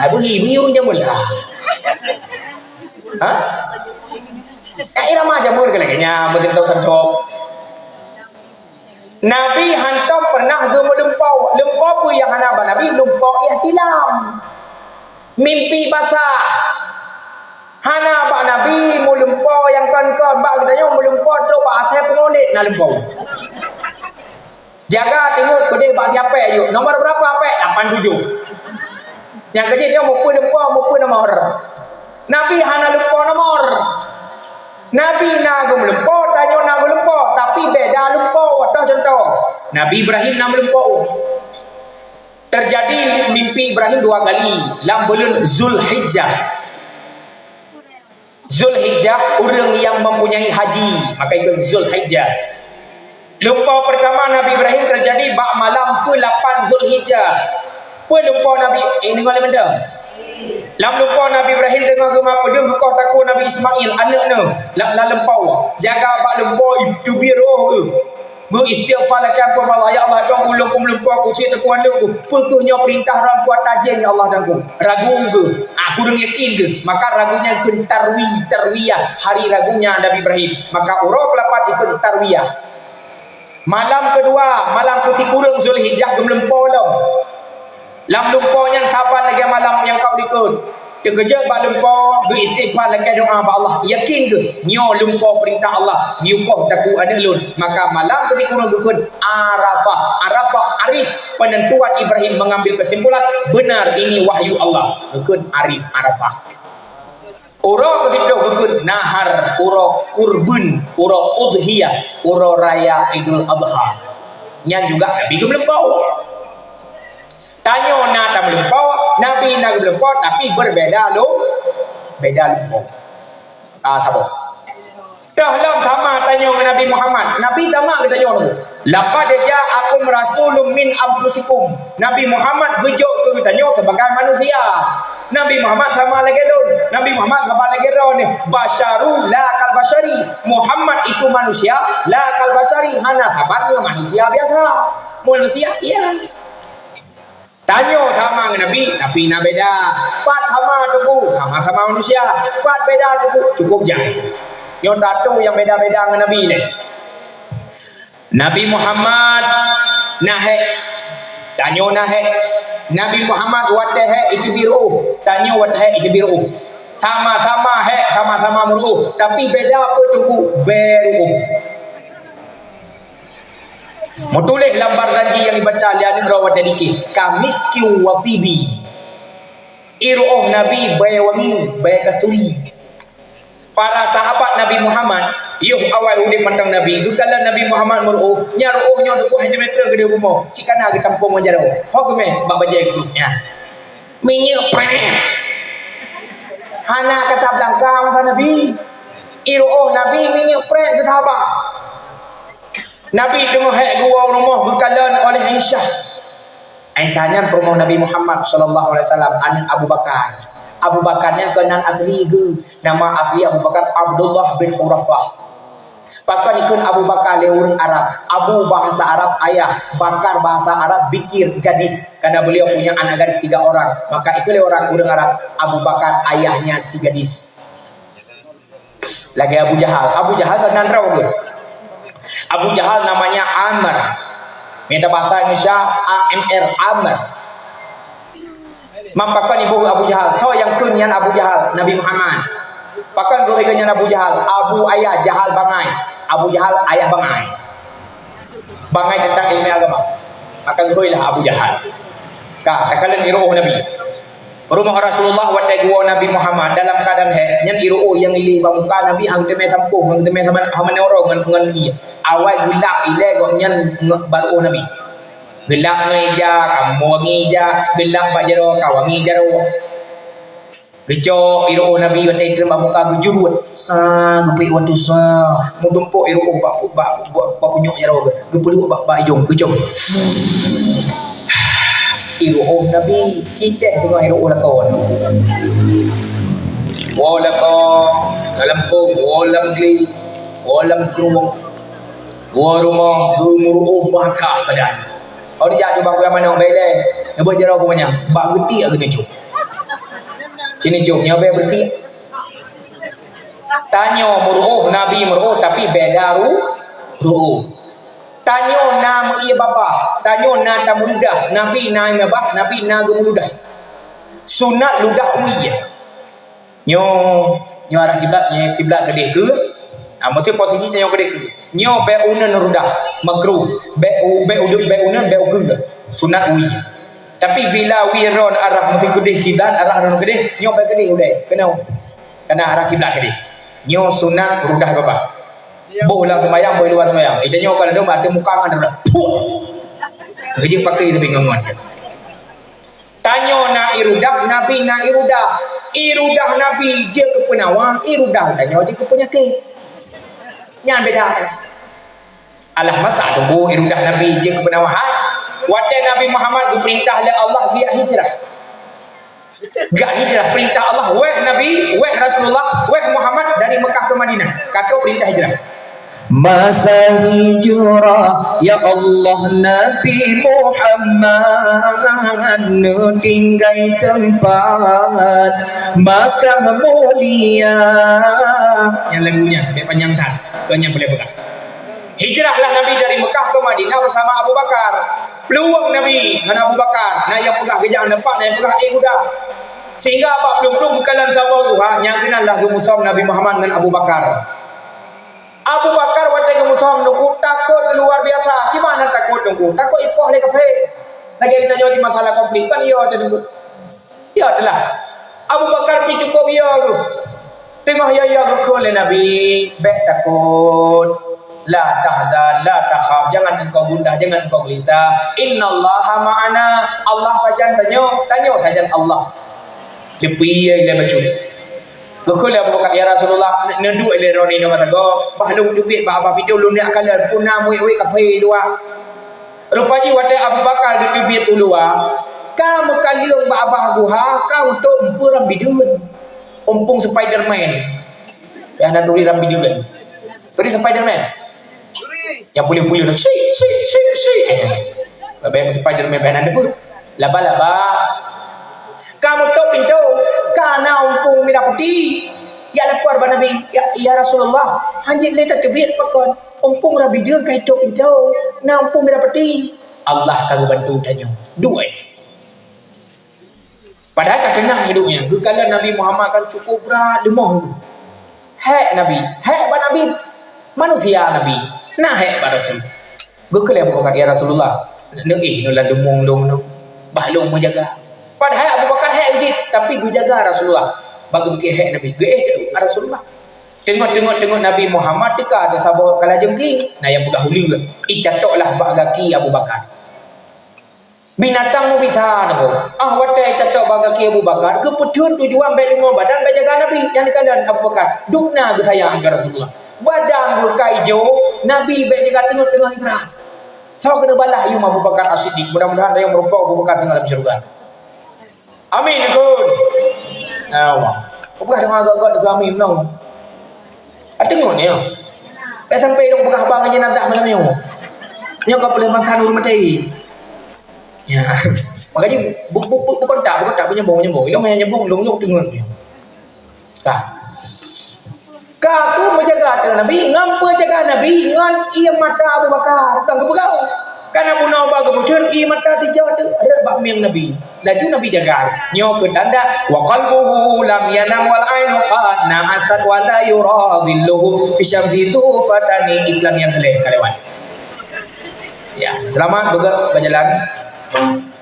Abu hi, miyup jameun lah. Ha? Eh, irama jameun ka lagèe nyan, meuteutôp-teutôp. Nabi hantom pernah geumeulumpoe. Lumpoe peue nyang hana bak Nabi? Lumpoe ihtilam. Mimpi basah. Hana bak Nabi meulumpoe nyang kon-kon, bak geutanyoe meulumpoe trok bak asèe peungulét na lumpoe. Jaga teungeut keudeh bak siapèe yuk. Nomor berapa apèe? Lapan tujuh. Nyang keujeuet nyoe mupeue lumpoe, mupeue nomor. Nabi hana lumpoe nomor. Nabi na geumeulumpoe, tanyoe na geumeulumpoe, tapi beda lumpoe. Toh contoh, Nabi Ibrahim na meulumpoe. Terjadi mimpi Ibrahim dua kali lam buleuen Zulhijjah. Zulhijjah, ureueng nyang mempunyai haji, maka ikheun Zulhijjah. Lumpoe pertama Nabi Ibrahim terjadi bak malam ke lapan Zulhijjah. Peue lumpoe Nabi, eh, deungö lé mantong. Lam lumpoe Nabi Ibrahim teungoh geumeupeudeueng geukoh takue Nabi Ismail, aneuk neuh, lam, lam lumpoe. Jaga bak lumpoe, teubiet roh geuh. Geuistighfar lakèe ampôn bak Allah, "Ya Allah, dong ulôn keu meulumpoe, keu cit takue aneuk keu. Peue keuh nyoe peurintah droe keu ata jén, ya Allah, dong keu." Ragu geuh, ah, kureueng yakin geuh. Maka ragu nyan kheun tarwi, tarwiyah. Hari ragunya Nabi Ibrahim. Maka uroe keulapan ikheun tarwiyah. Malam keudua, malam keusikureueng Zulhijjah geumeulumpoe lom. Lam lumpoe nyan saban lagèe malam nyang ka u likot. Teukeujot bak lumpoe, geuistighfar lakèe doa bak Allah. Yakin geuh, nyoe lumpoe peurintah Allah, geukoh takue aneuk lôn. Maka malam keusikureueng geukheun Arafah. Arafah, arif, penentuan Ibrahim mengambil kesimpulan, benar ini wahyu Allah. Geukheun arif Arafah. Uroe keusiplôh geukheun nahar, uroe kurban, uroe udhiyah, uroe raya Idul Adha. Nyan juga Nabi geumeulumpoe. Tanyoe na tameulumpoe, Nabi na geumeulumpoe, tapi berbeda lu-, beda lumpoe. Ah, saboh. Toh lom sama tanyoe ngon Nabi Muhammad. Nabi sama geutanyoe nunggu. "Laqad ja'akum rasulun min anfusikum." Nabi Muhammad geujok keu geutanyoe sebagai manusia. Nabi Muhammad sama lagèe lôn. Nabi Muhammad sama lagèe droeneuh. Basyaru la kal basyari. Muhammad itu manusia, la kal basyari. Hana saban ngon manusia biasa. Manusia, iya. Tanyoe sama ngon Nabi, tapi na beda. Pat sama Teungku, sama-sama manusia. Pat beda Teungku, cukup jai. Nyoe tatu nyang beda-beda ngon Nabi nyoe. Nabi Muhammad na hék, tanyoe na hék. Nabi Muhammad watèe hék iteubiet ru'uh, tanyoe watèe hék iteubiet ru'uh. Sama-sama hék, sama-sama meuru'uh, tapi beda peue Teungku, bèe ru'uh. Meutuléh lam Barzanji nyang ibaca lé aneuk droe watèe dikir, "Kamiski wa tibi." Ié ru'oh Nabi bèe wangi, bèe kasturi. Para sahabat Nabi Muhammad, yoh awai udép mantong Nabi, geukalon Nabi Muhammad meuru'oh, nyan ru'oh nyoe teukuah meter keudéh bumoe, cit kana geutampông ngon jaroe. Ho geumè bak bajèe geuh nyan. Minyeuk prèt. Hana kata beulangkang masa Nabi. Ié ru'oh Nabi minyeuk prèt geutabah. Nabi teungoh hék geuwoe u rumoh geukalon oleh Aisyah. Aisyah nyan peurumoh Nabi Muhammad sallallahu alaihi wasallam, aneuk Abu Bakar. Abu Bakar nyan keunan asli geuh, nama asli Abu Bakar Abdullah bin Hurafah. Pakon ikheun Abu Bakar lé ureueng Arab? Abu bahasa Arab ayah, Bakar bahasa Arab bikir, gadis. Karena beliau punya anak gadis tiga orang, maka ikheun lé orang ureueng Arab Abu Bakar ayahnya si gadis. Lagèe Abu Jahal. Abu Jahal kan nan droe geuh. Abu Jahal namanya Amr. Meunyo bahasa Indonesia, A M R, Amr. Mam pakon iboh Abu Jahal? Soe nyang kheun nyan Abu Jahal? Nabi Muhammad. Pakon geuhôi nyan Abu Jahal? Abu ayah, Jahal bangai. Abu Jahal ayah bangai. Bangai teuntang ileumèe agama. Maka geuhôi lah Abu Jahal. Ka, takalon ié ru'oh Nabi. Rumoh Rasulullah watèe geuwoe Nabi Muhammad dalam keuadaan hék, nyan ié ru'oh nyang ilé bak muka Nabi han geuteumé sampôh, han geuteumé sama, hana uroe ngon, ngon ié. Awai geulap ilèe gobnyan ngon bak ru'oh Nabi. Geulap ngon ija, ka wangi ija, geulap bak jaroe, ka wangi jaroe. Geucok ié ru'oh Nabi watèe itreun bak muka geujuruet. Sa, geupeuék watèe sa, meudumpok ié ru'oh bak, bak, bak, bak punyok jaroe geuh. Geupeuduek bak, bak ijong, geucok. Ié ru'oh Nabi, cit teuh deungon ié ru'oh lakoe. Woe lakoe, lam kong, woe lam glé, woe lam krueng, woe rumoh, geumeuru'oh basah badan. Awak jak jubah kuyang manok bak ilèe, neubeuet jaroe keu manyang, bak geutiek geuneujok. Sini cok nyoe bèk beureuti. Tanyoe meuruôh, Nabi meuruôh, tapi beda ru-, ruôh. Tanyoe na meuié babah, tanyoe na tameurudah, Nabi na babah, Nabi na geumeurudah. Sunat ludah wie. Nyoe, nyoe arah kiblat, nyoe kiblat keudeh keu. Nah, mesti posisi tanyoe keudeh keu. Nyoe bèk uneun rudah, makruh. Bèk u-, bèk udeuk, bèk uneun, bèk ukeue. Sunat wie. Tapi bila wie ron arah meusi keudeh kiblat, arah ron keudeh, nyoe bèk keudeh ulèe. Keunoe. Karena arah kiblat keudeh. Nyoe sunat rudah babah. Boh lam seumayang, boh luwa seumayang. Ita nyoe kalau dong bak muka ngan rudah. Puh! Keujeuet pakai tapi ngon-ngon. Tanyoe na ié rudah, Nabi na ié rudah. Ié rudah Nabi jeuet keu peunawa, ié rudah tanyoe jeuet keu peunyakét. Nyan beda. Alah masa teungku ié rudah Nabi jeuet keu peunawa hai. Watèe Nabi Muhammad geupeurintah lé Allah geujak hijrah. Geujak hijrah, peurintah Allah, "Wéh Nabi, wéh Rasulullah, wéh Muhammad dari Mekah ke Madinah." Ka trôk peurintah hijrah. Masa hijrah, ya Allah, Nabi Muhammad neutinggai teumpat Makkah mulia. Nyan lagu nyan, bèk panyang that. Kon nyan peureulèe peugah. Hijrahlah Nabi dari Mekah ke Madinah bersama Abu Bakar. Peuluwang Nabi ngon Abu Bakar, na nyang peugah geujak neu pat, na nyang peugah ék guda. Sehingga bak plueng-plueng geukalon saboh duha, nyang keunan lah geumusom Nabi Muhammad ngon Abu Bakar. Abu Bakar watèe geumusom Teungku takot luar biasa. Kiban takot Teungku? Takot ipoh lé kafé. Lagèe geutanyoe di masalah konflik kan iya teuh Teungku. Ya teulah. Abu Bakar pi cukup ya geuh. Teungoh ya-ya geukheun lé Nabi, "Bèk takot. La tahzan, la takhaf. Jangan engkau gundah, jangan engkau gelisah. Innallaha ma'ana. Allah sajan tanyoe, tanyoe sajan Allah." Leupie lé bacut. Geukheun lé Abu Bakar, "Ya Rasulullah, neuduek lé droeneuh nyoe mata gob. Bah lôn teubiet bak abah pintoe lôn jak kalon, peue na muet-muet kafé luwa." Rupa jih watèe Abu Bakar geuteubiet u luwa, ka meukaleueng bak babah guha, ka meutot eumpeue ram bideuen. Umpung Spiderman. Ya, na turi ram bideuen. Turi Spiderman. Nyang puléh-puléh tu, "Sik, sik, sik, sik." Eh, babah Spiderman bèk na teupeue. Laba-laba. Ka meutot pintoe, ka na umpung mirah putéh. Ya lapor bak Nabi, "Ya, ya Rasulullah, hanjeuet lé tateubiet pakon? Umpung ram bideuen ka itôb pintoe, na umpung mirah putéh." Allah ka geubantu tanyoe. Duek. Padahai ka teunang hidup nyan. Geukalon Nabi Muhammad kan cukup brat leumoh. Hék Nabi, hék bak Nabi. Manusia Nabi, na hék bak Rasul. Geukheun lé Abu Bakar, "Ya Rasulullah, neuéh nyoe lam leumoh lôn nyoe. Bah lôn meujaga." Padahai Abu Bakar hék jih, tapi geujaga Rasulullah. Bak geupike hék Nabi, geuéh teuh Rasulullah. Teungoh-teungoh teungoh Nabi Muhammad teuka di saboh kalajengking, na nyang peugah uleue, "Icatoklah bak gaki Abu Bakar." Binatang meubisa nanggroe. Ah, watèe catok bak gaki Abu Bakar, geupeutheun tujuan bèk deungoe badan bèk jaga Nabi. Nyang dikalon Abu Bakar, dum na geusayang keu Rasulullah. Badan geuh ka ijo, Nabi bèk jaga teungoh-teungoh hijrah. Soe keuneuk balah yuem Abu Bakar As-Siddiq. Mudah-mudahan tanyoe meurumpok Abu Bakar teungoh lam syeuruga. Amin, neukheun. Awak. Peugah deungon agak-agak deungon amin, nong. Ateungon nyoe. Bèk sampai dong peugah haba ngon jenazah malam nyoe. Nyoe ka peuleueh makan ureueng maté. Ya. Makanya bu-, bu-, bu-, bukan tak, bukan tak, menyambung, menyambung. Ilong yang nyambung, long, long, tengok. Ka. Ka tu menjaga teungoh Nabi, ngon penjaga Nabi, ngon ié mata Abu Bakar. Bukan geupeugah. Karena bunoe ba geupeutreun ié mata tijak tu, rhot bak mieng Nabi. Laju Nabi jaga. Nyoe keu tanda, "Wa qalbuhu lam yanam wal ainu qad na'asat wa la yura dhilluhu fi syamsi dhu fatani." Iklan nyang keu lhèe ka lewat. Ya, selamat beugèt berjalan.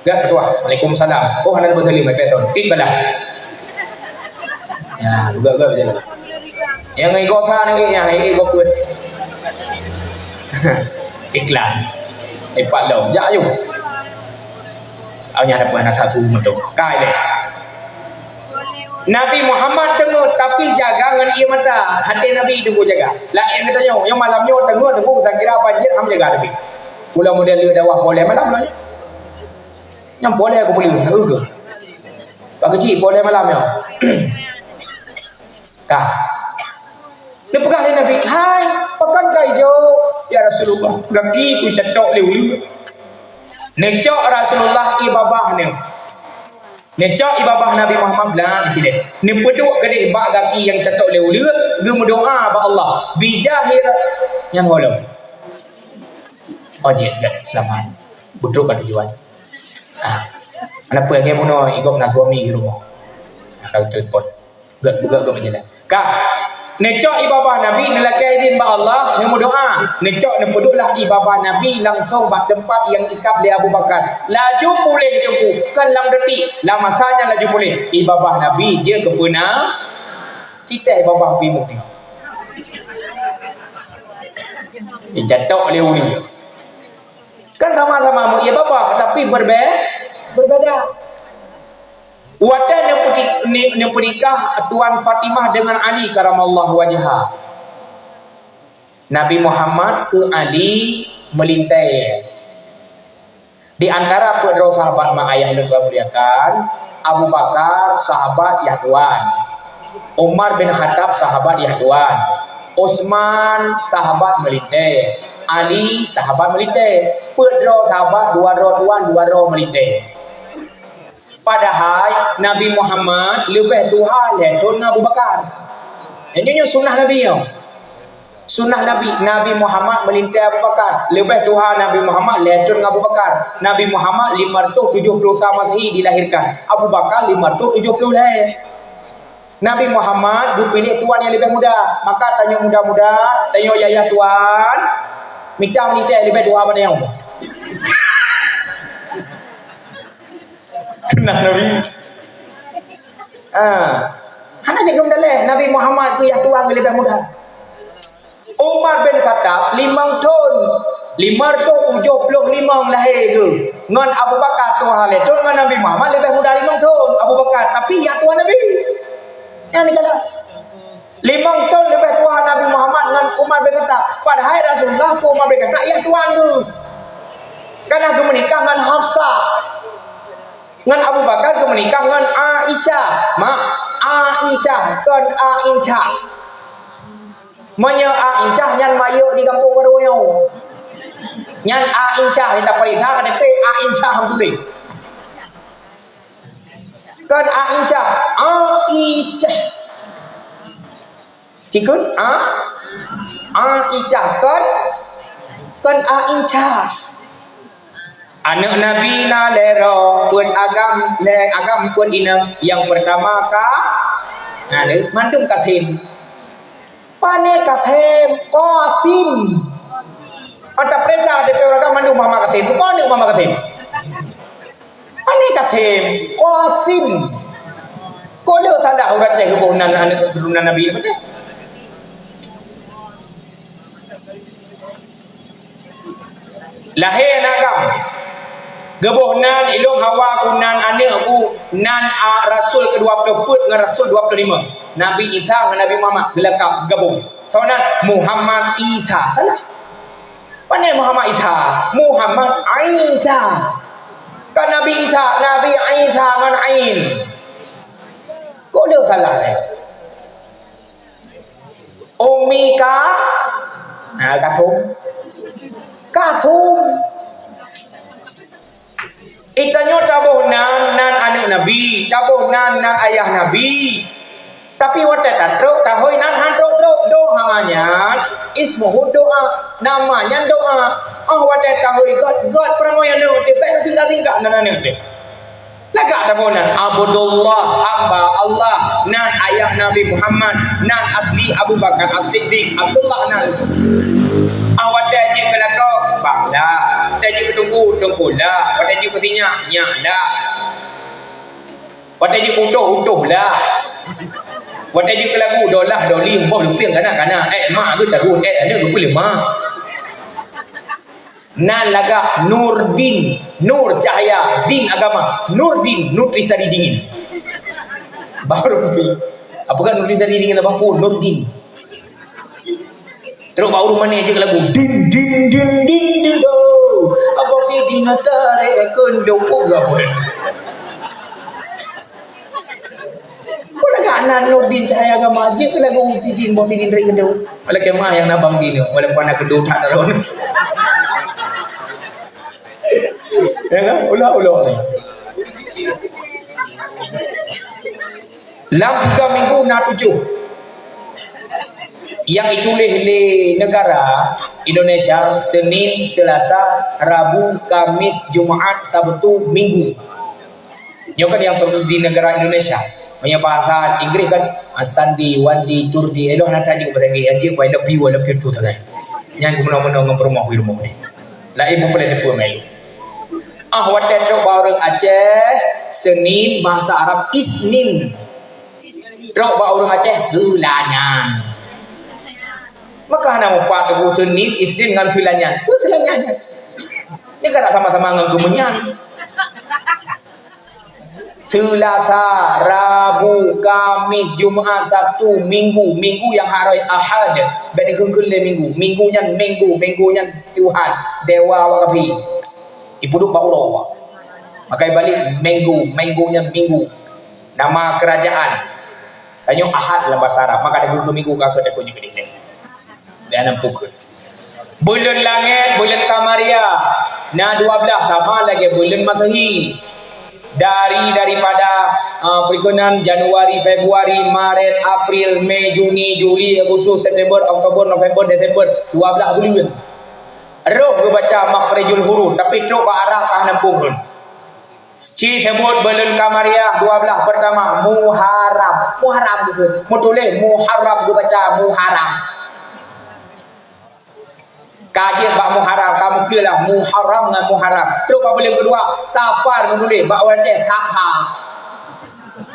Gèt peutuah. Waalaikumsalam. Oh, hana beutôi lima kereta. Tik balah. Ya, beugèt-gèt berjalan. Nyang igoe sa ni, nyang igoe peuet. Iklan. Ipat lom. Jak aju. Awak nyan ada pun anak satu motor. Kai deh. Nabi Muhammad teungoh, tapi jaga ngon ié mata. Hati Nabi teungoh jaga. Laén geutanyoe, nyang malam nyoe teungoh, teungoh, kita kira banjir, ham jaga Nabi. Pula model le dakwah boleh malam lah. Nyang boleh aku boleh, nak urus. Pak kecil boleh malam nyoe. Ka. Neupeugah lé Nabi, "Hai, pakon ka ijo?" "Ya Rasulullah, gaki ku catok lé uleue." Neucok Rasulullah ié babah nyoe. Neucok ie babah Nabi Muhammad blang cit lé. Neupeuduek keudeh bak gaki nyang catok lé uleue, geumeudoa bak Allah. Bijahir nyan holom. Oh, jeuet, jeuet, seulamat. Beutôi ka tujuan. Ah. Kenapa lagèe bunoe igop na suami di rumoh? Ka telepon. Gak, gak, gak jalan. Ka. Neucok ie babah Nabi, neulakèe idhin bak Allah, neumeudoa. Neucok neupeuduek lah ie babah Nabi langsong bak teumpat nyang ikab lé Abu Bakar. Laju puléh teungku, kon lam detik. Lam masa nyan laju puléh. Ie babah Nabi jeuet keu peuna. Citèh ie babah pi muti. Dicatok lé uleue. Kan sama-sama meu-, ie babah, tapi berbe-, berbeda. Watèe neupeuti-, ni-, neupeunikah Tuan Fatimah dengan Ali karamallahu wajha, Nabi Muhammad keu Ali meulintèe. Di antara peuet droe sahabat mak ayah lôn muliakan, Abu Bakar sahabat yah tuan, Umar bin Khattab sahabat yah tuan, Utsman sahabat meulintèe, Ali sahabat meulintèe. Peuet droe sahabat, dua droe tuan, dua droe meulintèe. Padahai Nabi Muhammad leubeh tuha lhèe thon ngon Abu Bakar. Jadi nyoe sunnah Nabi nyoe. Sunnah Nabi, Nabi Muhammad meulintèe Abu Bakar. Leubeh tuha Nabi Muhammad lhèe thon ngon Abu Bakar. Nabi Muhammad lima ratus tujuh puluh sa Masehi dilahirkan. Abu Bakar lima ratus tujuh puluh lhèe. Nabi Muhammad geupiléh tuan nyang leubeh muda. Maka tanyoe muda-muda, tanyoe yah-yah tuan, mita meulintèe leubeh tuha bak tanyoe. Keunan Nabi. Ah. Hana jeuet keu meudaléh, Nabi Muhammad keu yah tuan leubeh muda. Umar bin Khattab limong thon, lima ratus tujoh ploh limong lahé geuh. Ngon Abu Bakar tuha lhèe thon, ngon Nabi Muhammad leubeh muda limong thon Abu Bakar, tapi yah tuan Nabi. Nyan dikalon. Limong thon leubeh tuha Nabi Muhammad ngon Umar bin Khattab. Padahai Rasulullah keu Umar bin Khattab yah tuan geuh. Ka na geumeunikah ngon Hafsah. Ngon Abu Bakar geumeunikah ngon Aisyah. Mak, Aisyah, kon Aincah. Meunyoe Aincah nyan mayok di gampông barô nyoe. Nyan Aincah, nyang tapeuriksa K T P Aincah, alhamdulillah. Kon Aincah, Aisyah. Cikheun, a? Aisyah, kon? Kon Aincah. Aneuk Nabi na lhèe droe, peuet agam, lhèe agam peuet inong. Nyang peurtama ka, na lheueh, mandum Kasim. Pane Kasim? Qasim. Ata presa K T P ureueng agam mandum Muhammad Kasim. Pane Muhammad Kasim? Pane Kasim? Qasim. Kok le salah ureueng Aceh geuboh nan aneuk keuturonan Nabi nyoe, Aceh? Lahé aneuk agam. Geuboh nan, ilôn hawa ku nan aneuk ku, nan, a, rasul keudua ploh peuet ngon rasul dua ploh limong. Nabi Isa ngon Nabi Muhammad geulakab gabong. Soe nan? Muhammad Isa. Salah. Pane Muhammad Isa? Muhammad Ainsya. Kon Nabi Isa, Nabi Ainsya ngon ain. Kok le salah, eh? Ummi ka, ha, Kathum. Kathum. Geutanyoe taboh nan, nan aneuk Nabi, taboh nan, nan ayah Nabi. Tapi watèe tatrok, tahôi nan han trok-trok, doa nyan, ismuhu doa, nama nyan doa. Oh, watèe tahôi göt, göt peurumoh aneuk teuh, bèk singkat-singkat nan aneuk teuh. Lagak taboh nan, Abdullah, hamba Allah, nan ayah Nabi Muhammad, nan asli Abu Bakar As-Siddiq, Abdullah nan. Ah, watèe jeuet keu lakoe, bang lah. Watèe jeuet keu teungku, teungku lah. Watèe jeuet keu sinyak, nyak lah. Watèe jeuet keu utôh, utôh lah. Watèe jeuet keu lagu, dolah, doli, boh lupieng, kana, kana. Eh, mak geutarun, eh, aneuk geupeuleumah. Nan lagak Nurdin, nur cahaya, din agama. Nurdin, nutrisari dingin. Baru pi. Apa kan nutrisari dingin apa pun Nurdin. Terus bak ureueng mané jeuet lagu. Din, din, din, din, din, do. Apa si din tarék keundo pun gak pun. Kok lagak nan Nurdin Cahaya Agama jeuet keu lagu Sidin, boh Sidin tarék keundo. Walau kemah nyang na bang dinoe, walaupun na keundo that taron. Ya kan? Ulah-ulah ni. Lam siga minggu na tujoh nyang ituléh lé negara Indonesia, Senin, Selasa, Rabu, Kamis, Jumat, Sabtu, Minggu. Nyoe kan nyang terus di negara Indonesia. Meunyoe bahasa Inggris kan, ah, Sunday, Monday, Thursday. Elok na tajak bahasa Inggris, anjing, I love you, I love you too, sagai. Nyan geumeunong-meunong ngon peurumoh di rumoh ni. Laén peureulèe teupeu melu. Ah, watèe trok bak ureueng Aceh, Senin, bahasa Arab, Isnin. Trok bak ureueng Aceh, Seulanyang. Maka hana mupat teupeu Senin, Isnin ngon Seulanyang. Peue Seulanyang nyan? Ni kan sama-sama ngon keumeunyang. Seulasa, Rabu, Kamis, Jumat, Sabtu, Minggu. Minggu nyang haroi Ahad. Bèk dikeungkeuen lé Minggu. Minggu nyan Minggu, Minggu nyan Tuhan, dewa awak kafé. Ipeuduek bak uroe. Maka ibalek Minggu, Minggu nyan Minggu. Nama kerajaan. Tanyoe Ahad lam basa Arab. Maka dikeungkeuen Minggu ka keu takue nyoe keudeh. Dah nampak ke? Buleuen langèt, buleuen Kamariah, na dua blah sama lagèe buleuen Masehi. Dari, daripada, ah, peurikeunan Januari, Februari, Maret, April, Mei, Juni, Juli, Agustus, September, Oktober, November, Desember, dua blah buleuen. Roh geubaca makhrijul huruf, tapi trok bak Arab ka hana muphom. Ci seubut buleuen Kamariah dua blah peurtama, Muharram. Muharram geukheun. Meutuléh Muharram geubaca Muharram. Ka jeuet bak Muharram, ka meupeue lah Muharram ngon Muharram. Trok bak buleuen keudua, Safar meutuléh, bak ureueng Aceh, Sapa.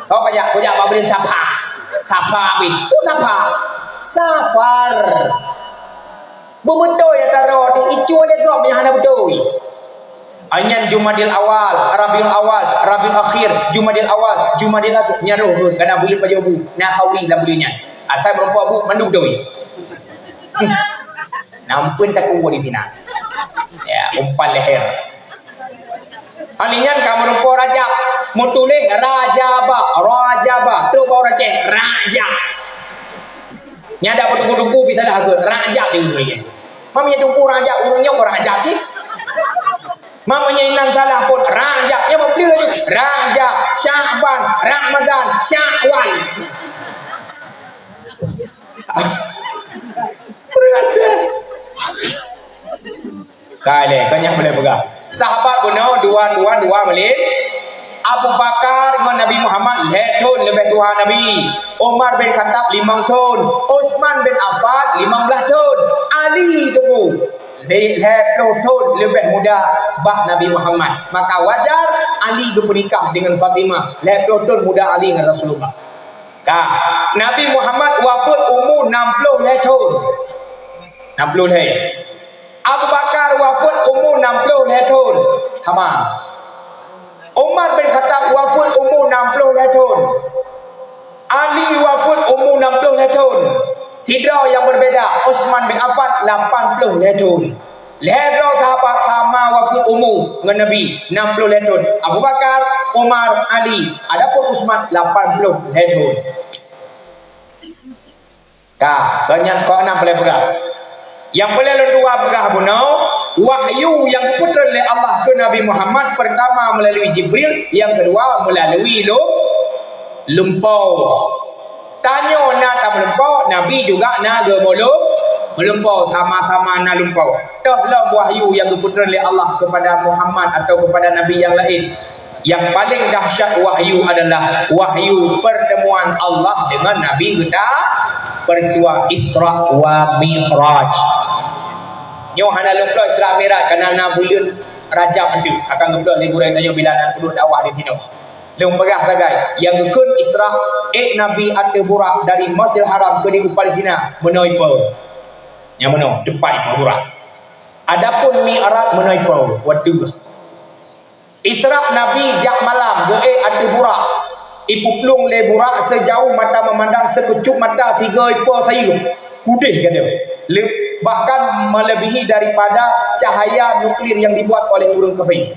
Kau kajak, kujak bak buleuen Sapa. Sapa abéh. Oh, Sapa. Safar. Beubeutôi ata droe teuh, icu lé gob nyang hana beutôi. Nyan Jumadil Awal, Rabiul Awal, Rabiul Akhir, Jumadil Awal, Jumadil Akhir. Nyan roh rhot, kana buleuen pajoh bu, na khauri lam buleuen nyan. Asai meurumpok bu, mandum beutôi. Nampeuen takue di sinan. Ya, umpan leher. Hal nyan ka meurumpok Rajab, meutuléh Rajaba, Rajaba. Trok bak ureueng Aceh, Rajab. Nyan dak beutunggu-tunggu bisa dah ke Rajab di ureueng nyan. Mam nyang tunggu Rajab, ureueng nyoe Rajab cit. Mam nyang inan salah pun Rajab, nyang meupeue cit. Rajab, Syakban, Ramadan, Syawal. Rajab. Ka lé, ka nyan boleh peugah. Sahabat bunoe dua, dua, dua malèe. Abu Bakar ngon Nabi Muhammad lhèe thon leubeh tuha Nabi. Umar bin Khattab limong thon. Utsman bin Affan limong blah thon. Ali teungku lhèe ploh thon leubeh muda bak Nabi Muhammad. Maka wajar Ali geupeunikah dengan Fatimah. Lhèe ploh thon muda Ali ngon Rasulullah. Ka, Nabi Muhammad wafeuet umu nam ploh lhèe thon. Nam ploh lhèe. Abu Bakar wafeuet umu nam ploh lhèe thon. Hama. Umar bin Khattab wafeuet umu nam ploh lhèe thon. Ali wafeuet umu nam ploh lhèe thon. Sidroe nyang beubeda, Utsman bin Affan lapan ploh lhèe thon. Lhèe droe sahabat sama wafeuet umu ngon Nabi, nam ploh lhèe thon. Abu Bakar, Umar, Ali. Adapun Utsman, lapan ploh lhèe thon. Ka, keu nyan keu nam peureulèe peugah. Nyang peureulèe lôn tuwa peugah bunoe, wahyu nyang geupeutreun lé Allah keu Nabi Muhammad, peurtama meulalui Jibril, nyang keudua meulalui lum-, lumpoe. Tanyoe na tameulumpoe, Nabi juga na geumeulum-, meulumpoe, sama-sama na lumpoe. Toh lom wahyu nyang geupeutreun lé Allah keupada Muhammad atau keupada nabi nyang laén. Nyang paleng dahsyat wahyu adalah wahyu pertemuan Allah dengan Nabi geuta, peristiwa Isra wa Mi'raj. Nyoe hana lom ploh Isra Mi'raj, karena na buleuen Rajab tu akan geuploh lé gurèe tanyoe bila na peuduek dakwah di sinoe. Lôn peugah sagai, nyang geukheun Isra, ék Nabi ateueh Burak dari Masjidil Haram keudéh u Palestina, meunoe ipo. Nyang meunoe, teumpat ipo Burak. Adapun Mi'raj meunoe ipo, watèe Isra Nabi jak malam geuék ateueh Burak. Ipeuplueng lé Burak sejauh mata memandang, sekeucup mata sigoe ipo sayeuep. Udeh gata. Le-, bahkan melebihi daripada cahaya nuklir yang dibuat oleh ureueng kafé.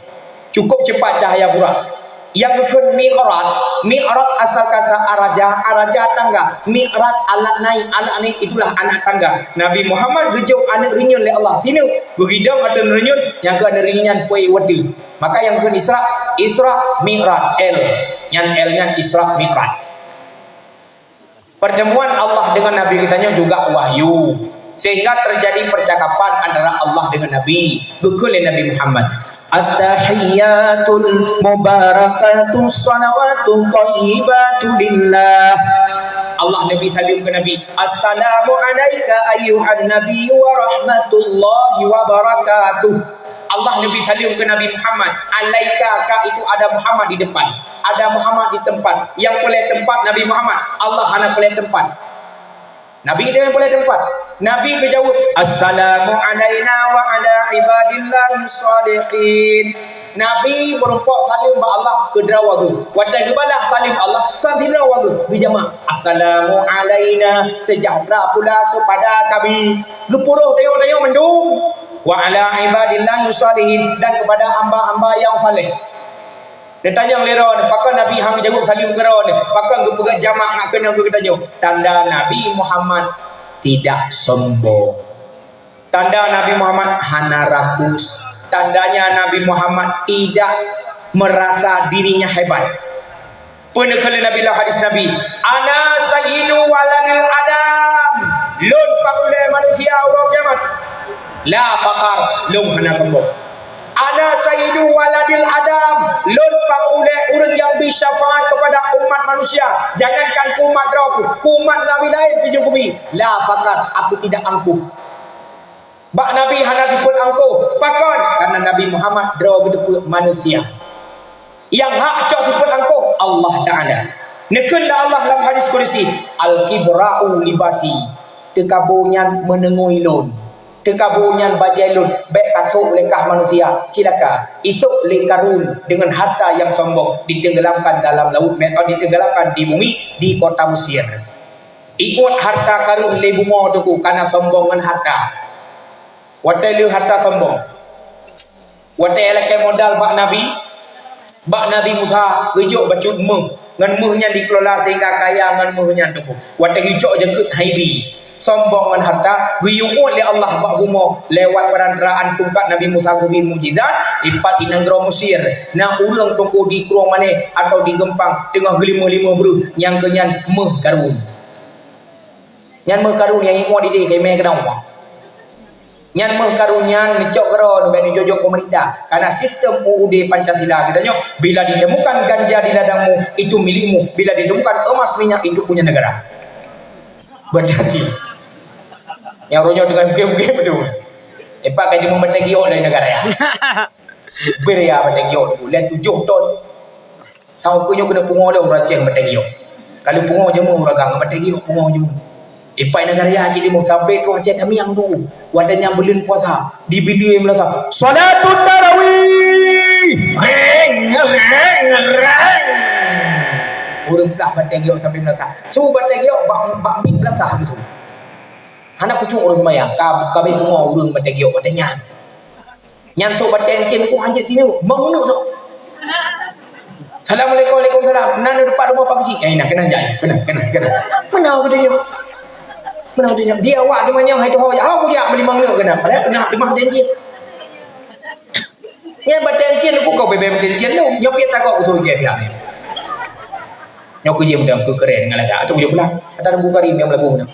Cukup cepat cahaya Burak. Nyang geukheun Mi'raj, Mi'raj asal kasa araja, araja tangga. Mi'raj alat naik, alat naik itulah anak tangga. Nabi Muhammad geujok aneuk reunyeun lé Allah. Sineuk, geugidong ateueh reunyeun, nyang keu aneuk reunyeun nyan pue watèe. Maka nyang kheun Isra, Isra Mi'raj, L. Nyan L nyan Isra Mi'raj. Pertemuan Allah dengan Nabi geutanyoe juga wahyu, sehingga terjadi percakapan antara Allah dengan Nabi. Geukheun lé Nabi Muhammad, "At-tahiyyatul mubarakatus salawatut thayyibatu lillah." Allah Nabi saleuem keu Nabi, "Assalamu alaika ayyuhan nabiyyu wa rahmatullahi wa barakatuh." Allah Nabi saleuem keu Nabi Muhammad, "Alaika," ka itu ada Muhammad di depan. Ada Muhammad di tempat. Nyang peulée tempat Nabi Muhammad, Allah hana peulée tempat. Nabi dia nyang peulée tempat. Nabi geujaweueb, "Assalamu alaina wa ala ibadillahis shalihin." Nabi meurumpok saleuem bak Allah keu droe geuh. Watée geubalah saleuem Allah, kan sidroe geuh geujamak, "Assalamu alaina," sejahtera pula kepada kami. Geupuroh tayong-tayong mandum, "Wa ala ibadillahis shalihin," dan kepada hamba-hamba yang saleh. Neutanyong lé droeneuh, pakon Nabi han geujaweueb saleuem keu droeneuh? Pakon geupeugah jamak ngon keunoe keu geutanyoe? Tanda Nabi Muhammad tidak sombong. Tanda Nabi Muhammad hana rakus. Tandanya Nabi Muhammad tidak merasa dirinya hebat. Peue neukheun lé Nabi lam hadis Nabi, "Ana sayyidu waladil Adam." Lôn pangulée manusia uroe kiamat. La fakhar, lôn hana sombong. "Ana sayyidu waladil Adam." Lôn pangulée ureuëng nyang bri syafaat kepada umat manusia. Jangankan keu umat droe, keu umat nabi laén pih jeuet kubri. La fakhar, aku tidak angkuh. Bak Nabi hana geupeuet angkuh. Pakon? Karena Nabi Muhammad droe geuteupeue manusia. Nyang hak cok geupeuet angkuh Allah Taala. Neukheun lé Allah lam hadis kudusi, "Al-kibra'u libasi." Teukabo nyan meuneungui lôn. Teukabo nyan bajée lôn, bék tatrok lé kah manusia. Cilaka. Isok lé Karun dengan harta yang sombong ditenggelamkan dalam laut, eh, ditenggelamkan di bumi, di kota Mesir. Iôt harta Karun lé bumoe teungku, kana sombong ngon harta. Watée le harta sombong. Watée lakée modal bak Nabi, bak Nabi Musa, geujok bacut méuh. Ngon méuh nyan dikelola sehingga kaya ngon méuh nyan teungku. Watée geujok jakeuet haibi. Sombong ngon harta, geuyue uôt lé Allah bak bumoe lewat perantaraan tungkat Nabi Musa geubri mukjizat, ipat di nanggroe Mesir. Na ureuëng teungku di Krueng Manéh atau di Geumpang teungoh geulimeue-limeue breuh, nyang keu nyan méuh Karun. Nyan méuh Karun nyang ingat idéh keu mé keudroe. Nyan méuh Karun nyan neucok keudroe, neubèk neujok-jok pemerintah. Karena sistem U U D Pancasila geutanyoe, bila ditemukan ganja di ladangmu, itu milikmu. Bila ditemukan emas minyak, itu punya negara. Berarti nyang uroe nyoe teungoh bukém-bukém beutôi. Ipak kai timun batèe giok dari negara ya. Ber ya batèe giok tu, lhèe tujoh ton. Tahu ku nyoe keuneuk pungo lé ureueng Aceh batèe giok. Kalau pungo jameun ureueng agam batèe giok pungo jameun. Ipai negara ya cit timun sampai tu Aceh Tamiang tu. Watèe nyang buleuen puasa, di bileue meunasah. Salatut tarawih. Reng, reng, reng. Ureueng peugah batèe giok sampai meunasah. Su batèe giok bak, bak mit meunasah gitu. Hana kucok ureueng seumayang, ka, ka bèk pungo ureueng batèe giok watèe nyan. Nyan sôk batèe encen ku hanjeuet sineuk, bangun neuk sôk. Assalamualaikum, waalaikumsalam. Nan di depan rumah Pak Keuchik. Eh, nah, keunan jai. Keunan, keunan, keunan. Mana kata nyoe? Mana kata nyoe? Dia awak di manyang hai tu hawa. Ah, aku jak beli mang neuk keunan. Padahal pernah di mah batèe encen. Nyan batèe encen ku kau bèbèe batèe encen tu. Nyoe piet takok beutôi je pihak ni. Nyoe ku jiem dang ku keren ngon lagak. Tu ku jiem pulang. Kata Teungku Karim nyang lagu mana?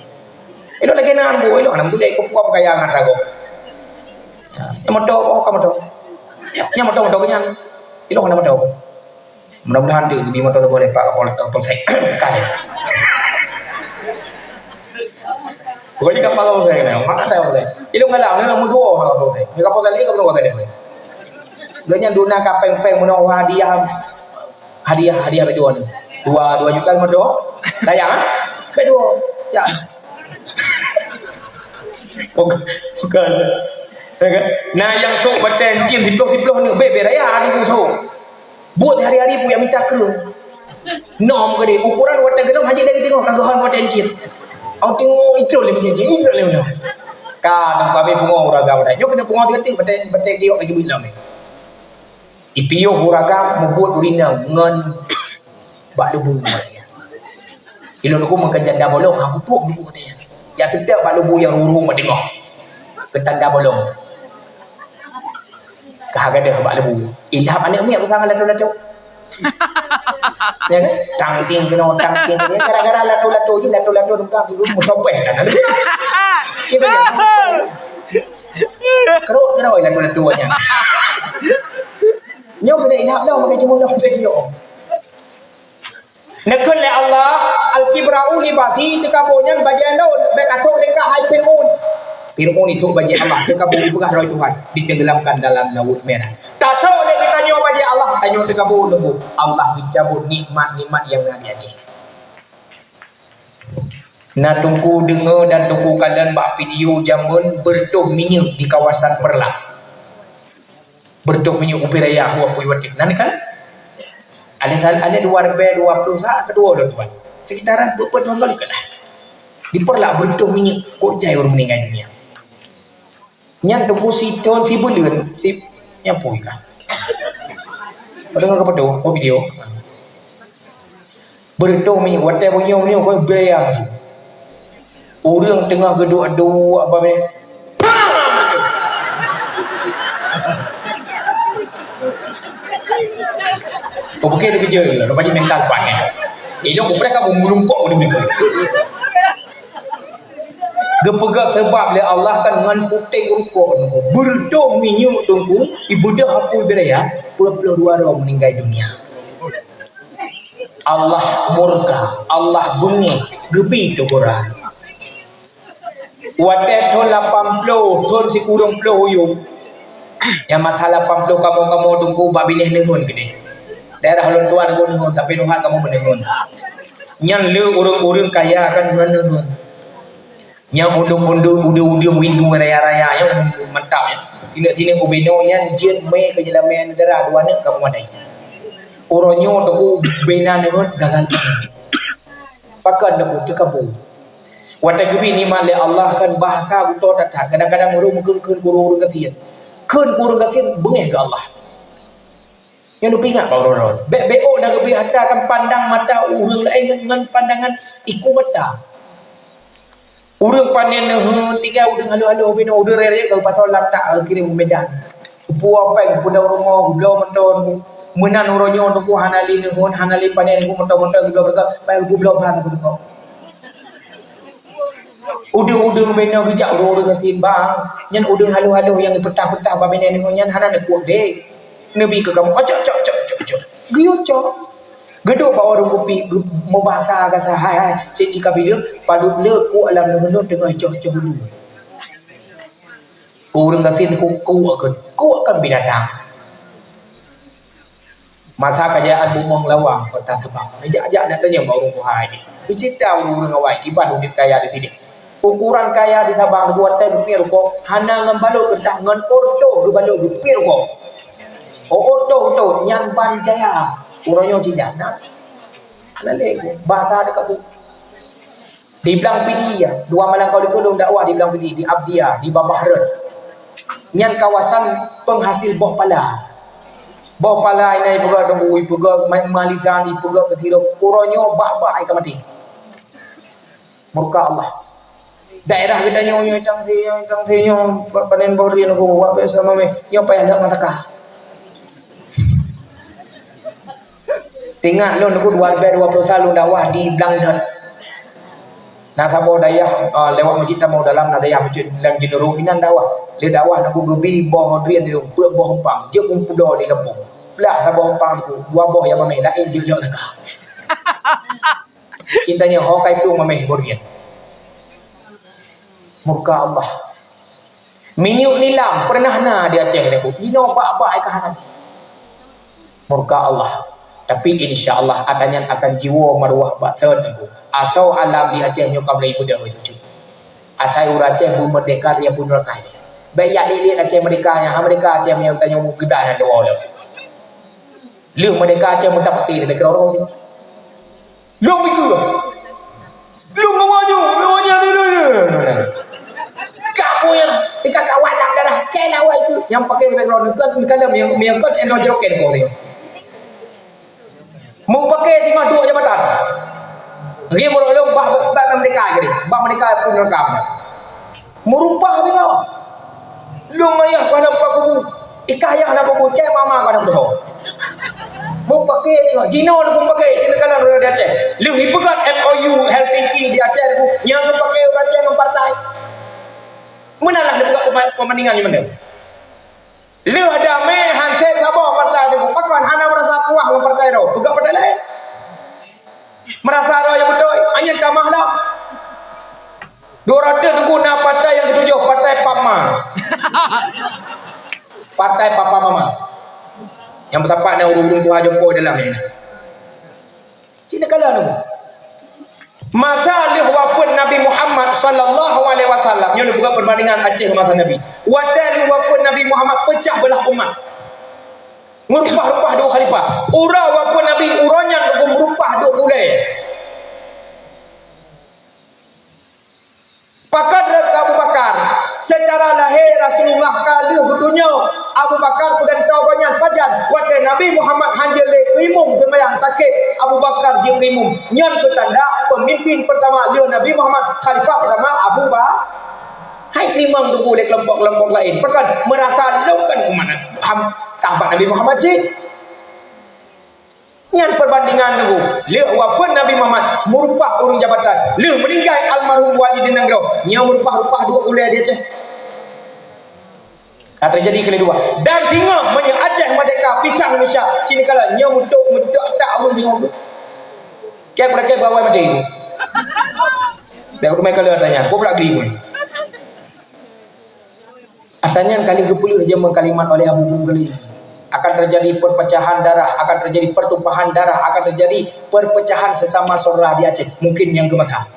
Elok lagèe nan bu, elok hana meutuléh, keu peue kaya ngon ragoe. Nyang moto, oh, ka moto. Nyang moto, moto geuh nyan. Elok hana moto. Mudah-mudahan tu geubri moto saboh lé Pak Kapol-, Kapolsek. Kan. Pokoknya kapal Kapolsek ni, mak kata Kapolsek. Elok ngalang, ni meugo Kapolsek. Ni Kapolsek lagi ka bunoe ka deh. Geuh nyan duna ka péng-péng meunoe hadiah. Hadiah, hadiah bèk dua ni. Dua, dua juta lima ratus. Sayang, ah? Bèk dua. Ya. Bukan, bukan. Ya kan? Nah, nyang sôk batèe encen siploh-siploh ni, bèk, bèk raya ni sôk. Buet hari-hari pun nyang mita kreueh. Nom ke dia, ukuran watèe geunom haji lagi tengok, kagak hon batèe encen. Au tengok, itu lagi batèe encen, itu lagi nom. Ka, nang pabe pungo ureueng agam. Nyoe keuneuk pungo tiga-tiga, batèe, batèe giok lagi buet lom ni. Ipiôh ureueng agam mubuet ureueng inong ngon bak lubu. Ilôn ku meukeujanda bolong, ha, kutuek lubu teuh. Ya, teutap bak lubu nyang rurung bak teungoh. Keutanda bolong. Ka gadôh bak lubu. Ilham aneuk miet usang lato-lato. Ya kan? Tang ting keunoe, tang ting keunoe. Gara-gara lato-lato jih, lato-lato dum ka dulu musopeh kan. Kita ya. Kerut keunoe lato-lato nyan. Nyoe kena ilap dah makai cuma dah kita yo. Neukheun lé Allah, "Al-kibra'u libasi," teukabu nyan bajée lôn, bék kasôk lé kah hai Fir'aun. Fir'aun isôk bajée Allah, teukabu dipeugah droe Tuhan, ditenggelamkan dalam Laut Merah. Tasôk lé geutanyoe bajée Allah, tanyoe teukabu nunggu Allah geucabut nikmat-nikmat nyang na di Aceh. Na Teungku deungoe dan Teungku kalon bak video jameun beureutoh minyeuk di kawasan Peureulak. Beureutoh minyeuk ubé raya, hua pui watèe. Nan kan? Alèh, alèh dua ribèe dua ploh sa keudua lôn tuan. Sekitaran peuet-peuet thôn lôn keudeh. Di Peureulak beureutoh minyeuk, kok jai ureueng meuninggai dunia. Nyan teungku sithôn sibuleuen, si nyan pui ka. Padahai ka padum, oh video. Beureutoh minyeuk, watèe meunyoe-meunyoe keu beuraya maju. Ureueng teungoh geuduek-duek apa beh. Oh, bukit dia kerja, lepas ni mental pan kan. Ini aku pernah kamu mulungkok ni mereka. Geupeugah sabab lé Allah kan ngon puténg rukok nunggu. Beureutoh minyeuk teungku, ibudah apui beuraya, dua puluh dua droe meuninggai dunia. Allah murka, Allah beungéh, geubi teguran. Watèe thôn lapan ploh, thôn sikureueng ploh uyueng. Nyang masa lapan ploh kamoe-kamoe teungku bak binéh neuheun keudeh. Daerah lôn tuan ngon neuheun, tapi neuhat kamoe meuneuheun. Nyan le ureueng-ureueng kaya kan ngon neuheun. Nyang undong-undong, udeueng-udeueng, windu raya-raya, nyang mantap nyan. Tineuk-tineuk ubé nyoe nyan jeuet mé keu jeulamé neugara dua neuk kamoe madai. Uroe nyoe teungku bina neuheun gagal. Pakon teungku teukabu. Watèe geubi nikmat lé Allah kan bahasa geuto that-that. Kadang-kadang ureueng meukheun-kheun keu ureueng gasien. Kheun keu ureueng gasien beungéh keu Allah. Nyan neupeuingat bak uroe-uroe. Bèk, bèk ôk na geubi harta kan pandang mata ureueng laén ngon, ngon pandangan iku mata. Ureueng panen neuheun tinggai ureueng haloh-haloh binoe, ureueng raya-raya ka geupasoe lam tak, eh, kirém u Medan. Geupuwoe péng, geupeudawa rumoh, geubloe moto. Meunan uroe nyoe teungku hana lé neuheun, hana lé panen, geupeumoto-moto, geubloe beureukat, paih geupeubloe ban teungku. Udeueng-udeueng binoe geujak ureueng-ureueng gasien bang. Nyan udeueng haloh-haloh nyang geupeutah-peutah bak binéh neuheun nyan hana neukuek deh. Neubi keu kamoe, "Oh, cok, cok, cok, cok, cok." Geuyue cok. Geuduek bak warong kupi, geu-, meubahasa gasa, "Hai, hai, cik, cik ka bileuk, padub le kuek lam neuheun teungoh icoh-icoh ulu." Keu ureueng gasien ku, kuek keu, kuek keu binatang. Masa kajayaan bumoe lawang kota Sabang. Neujak-jak neutanyong bak ureueng tuha nyan. Peusita ureueng-ureueng awai kiban udép kaya di sidéh. Ukuran kaya di Sabang watèe geupiep rukok hana ngon balot keureutah, ngon oto geubalot geupiep rukok. Oh, oto, oto nyan ban jaya. Uroe nyoe cit nyan. Nah. Hana lé bahasa dekat bu. Di Blang Pidie, ya. Dua malam ka likot lôn dakwah di Blang Pidie, di Abdia, di Babah Rot. Nyan kawasan penghasil boh pala. Boh pala inan ipeugöt, ipeugöt ma-, malisan, ipeugöt keu sirop. Uroe nyoe bak-bak ai ka maté. Murka Allah. Daerah geutanyoe nyoe tang si nyoe, tang si nyoe, pa-, panen boh drien ku, wak biasa mameh. Nyoe payah lheueh mata kah. Teuingat lôn, teungku, dua ribèe dua ploh sa lôn dakwah di Blang Dot. Na saboh dayah, ah, lewat Masjid Tamau Dalam, na dayah Masjid Lam Jeuneuroh inan dakwah. Lé dakwah teungku geubi boh drien di lôn, peuet boh umpang, jeuet kumpul bloe di gampông. Plah saboh umpang teungku, dua boh nyang mameh, laén jeuet lheueh laka. Cintanya ho kai plueng mameh boh drien. Murka Allah. Minyeuk nilam pernah na di Aceh nyoe, Teungku. Inoe bak-bak ai ka hana. Murka Allah. Tapi insya Allah ata nyan akan jiwoe maruah bak sot, Teungku. Asoe alam di Aceh nyoe ka mulai ibeudôh cucu. Asai ureueng Aceh beumeurdeka dari api neuraka. Bèk jak liet-liet Aceh meurdeka nyan, ha meurdeka Aceh meunyo tanyoe meukeudeh nyan doa lom. Lheueh meurdeka Aceh meutak pati dari keudroe-droe. Lôn mikeue. Lôn ngon nyoe, lôn ngon nyoe, lôn, lôn, lôn. Ka peue nyan? Ika ka awak lam darah. Cai lah awak itu. Nyang pakai background ni kan, ni kan nyang, nyang kan eno jeroken ko ni. Meupakai singoh duek jabatan. Lagi menurut lôn bah, bah, bah merdeka jadi. Bah merdeka pun rekam. Meurupah singoh. Lôn ayah ka na kubu. Ika ayah na kubu, cai mama ka na kubu. Mupakè nyoe, jinoe lé mupakè, jinoe kalon ureueng di Aceh. Lheueh ipeugöt M O U Helsinki di Aceh lé, nyang geupakè ureueng Aceh ngon partai. Meunan lah lé peugöt pema-, peubandingan nyoe meunan. Lheueh damé han sép saboh partai lé, pakon hana meurasa puas ngon partai droe, peugöt partai laén. Meurasa droe nyang beutôi, anyan tamah lah. Dua ratus teungku na partai nyang ketujoh, partai Pama. Partai Papa Mama. Nyang meusapat na ureueng-ureueng tuha jompo dalam nyan. Cit neukalon. Masa lheueh wafeuet Nabi Muhammad sallallahu alaihi wasallam, nyoe neubuka perbandingan Aceh masa Nabi. Watèe lheueh wafeuet Nabi Muhammad, peucah beulah umat. Meurupah-rupah dua khalifah. Uroe wafeuet Nabi, uroe nyan meurupah dua ulèe. Pakon rot keu Abu Bakar. Seucara lahé Rasulullah ka lheueh beudonya, Abu Bakar peugantoe gobnyan. Pajan? Watèe Nabi Muhammad hanjeuet lé keu imum seumayang sakét, Abu Bakar jeuet keu imum. Nyan keuh tanda peumimpin peurtama lheueh Nabi Muhammad, khalifah peurtama Abu Ba-, hai keu imum teungku lé keulompok-keulompok laén. Pakon? Meurasa lôn kan umat, ham, sahabat Nabi Muhammad cit. Nyan perbandingan teungku. Lheueh wafeuet Nabi Muhammad, meurupah ureueng jabatan. Lheueh meuninggai almarhum Walid Nanggroe, nyoe meurupah-rupah dua ulèe di Aceh. Ka teujadi keu lheueh dua. Dan singoh meunyoe Aceh merdeka, pisang Indonesia, cit neukalon, nyoe meutok-meutok tak ureueng singoh. Kèe pula kèe bawai maté. Dak kumai kalau tanya, kok pula geli kumai. Ata nyan ka lheueh geupeuleueh jameun kalimat oleh Abu Bakar. Akan terjadi perpecahan darah, akan terjadi pertumpahan darah, akan terjadi perpecahan sesama saudara di Aceh. Mungkin nyang keumata.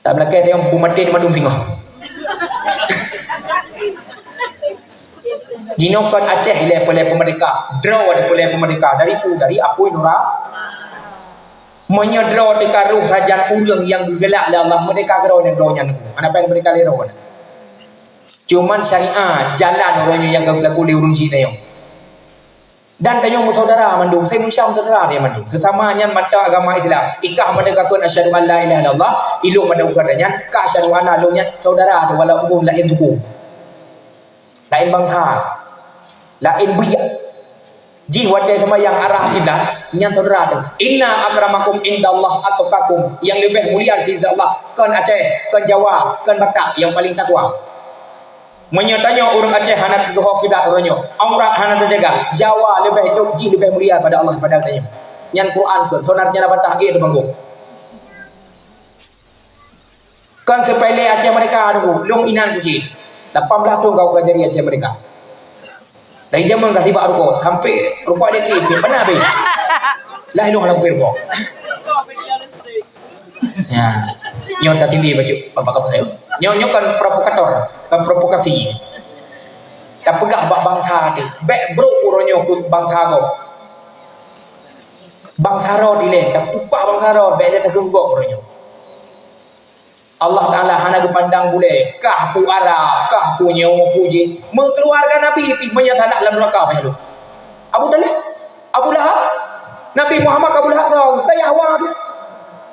Dak meulakèe teuh nyang beumaté di mandum singoh. Jinoe kon Aceh ilèe peulèe peumerdeka, droe di peulèe peumerdeka dari pu, dari apui nura. Meunyoe droe teuka roh sajan ureueng nyang geugeulak lé Allah, meurdeka keudroe nyan, droe nyan. Hana payah meurdeka lé droe nyan. Cuman syariat jalan uroe nyoe nyang ka geulaku lé ureueng syiek nyoe. Dan tanyoe meusaudara mandum, se-Indonesia meusaudara dia mandum. Sesama nyan mata agama Islam. Ikah meurdeka kheun asyhadu an la ilaha illallah, ilôn meurdeka kheun nyan, ka asyhadu anna lôn nyan saudara teuh walaupun laén suku. Laén bansa, laén biek. Jih watèe seumayang arah kiblat, nyan saudara teuh. Inna akramakum indallah atqakum. Nyang leubeh mulia di sisi Allah, kon Aceh, kon Jawa, kon Batak, nyang paleng takwa. Meunyoe tanyoe ureueng Aceh hana teutuho kiblat uroe nyoe, aurat hana teujaga, Jawa leubeh tôb jih leubeh mulia pada Allah pada tanyoe. Nyan Quran kheun, saudara nyan Batak, eh, teubanggong. Kan seupele Aceh Merdeka tu, lôn inan kucing. Lapan belas thon ka kupelajari Aceh Merdeka. Dari jameun ka sibak rukok, sampai rukok ada trip, pernah habis. Lah lôn hana kupeu rukok. Ya. Nyoe tatili bacut, bapak kapal saya. Nyoe, nyoe kan provokator, kan provokasi. Tapeugah bak bansa teuh, bèk brôk uroe nyoe keu bansa gob. Bansa droe dilèe, tapupah bansa droe, bèk lé tageunggok uroe nyoe. Allah Taala hana geupandang bulèe, kah peue ara, kah peue nyoe, peue jih. Meukeuluwarga Nabi pih meunyoe salah lam neuraka payah lôn. Abu Thalib, Abu Lahab, Nabi Muhammad Abu Lahab soe, kan Yahwa tu.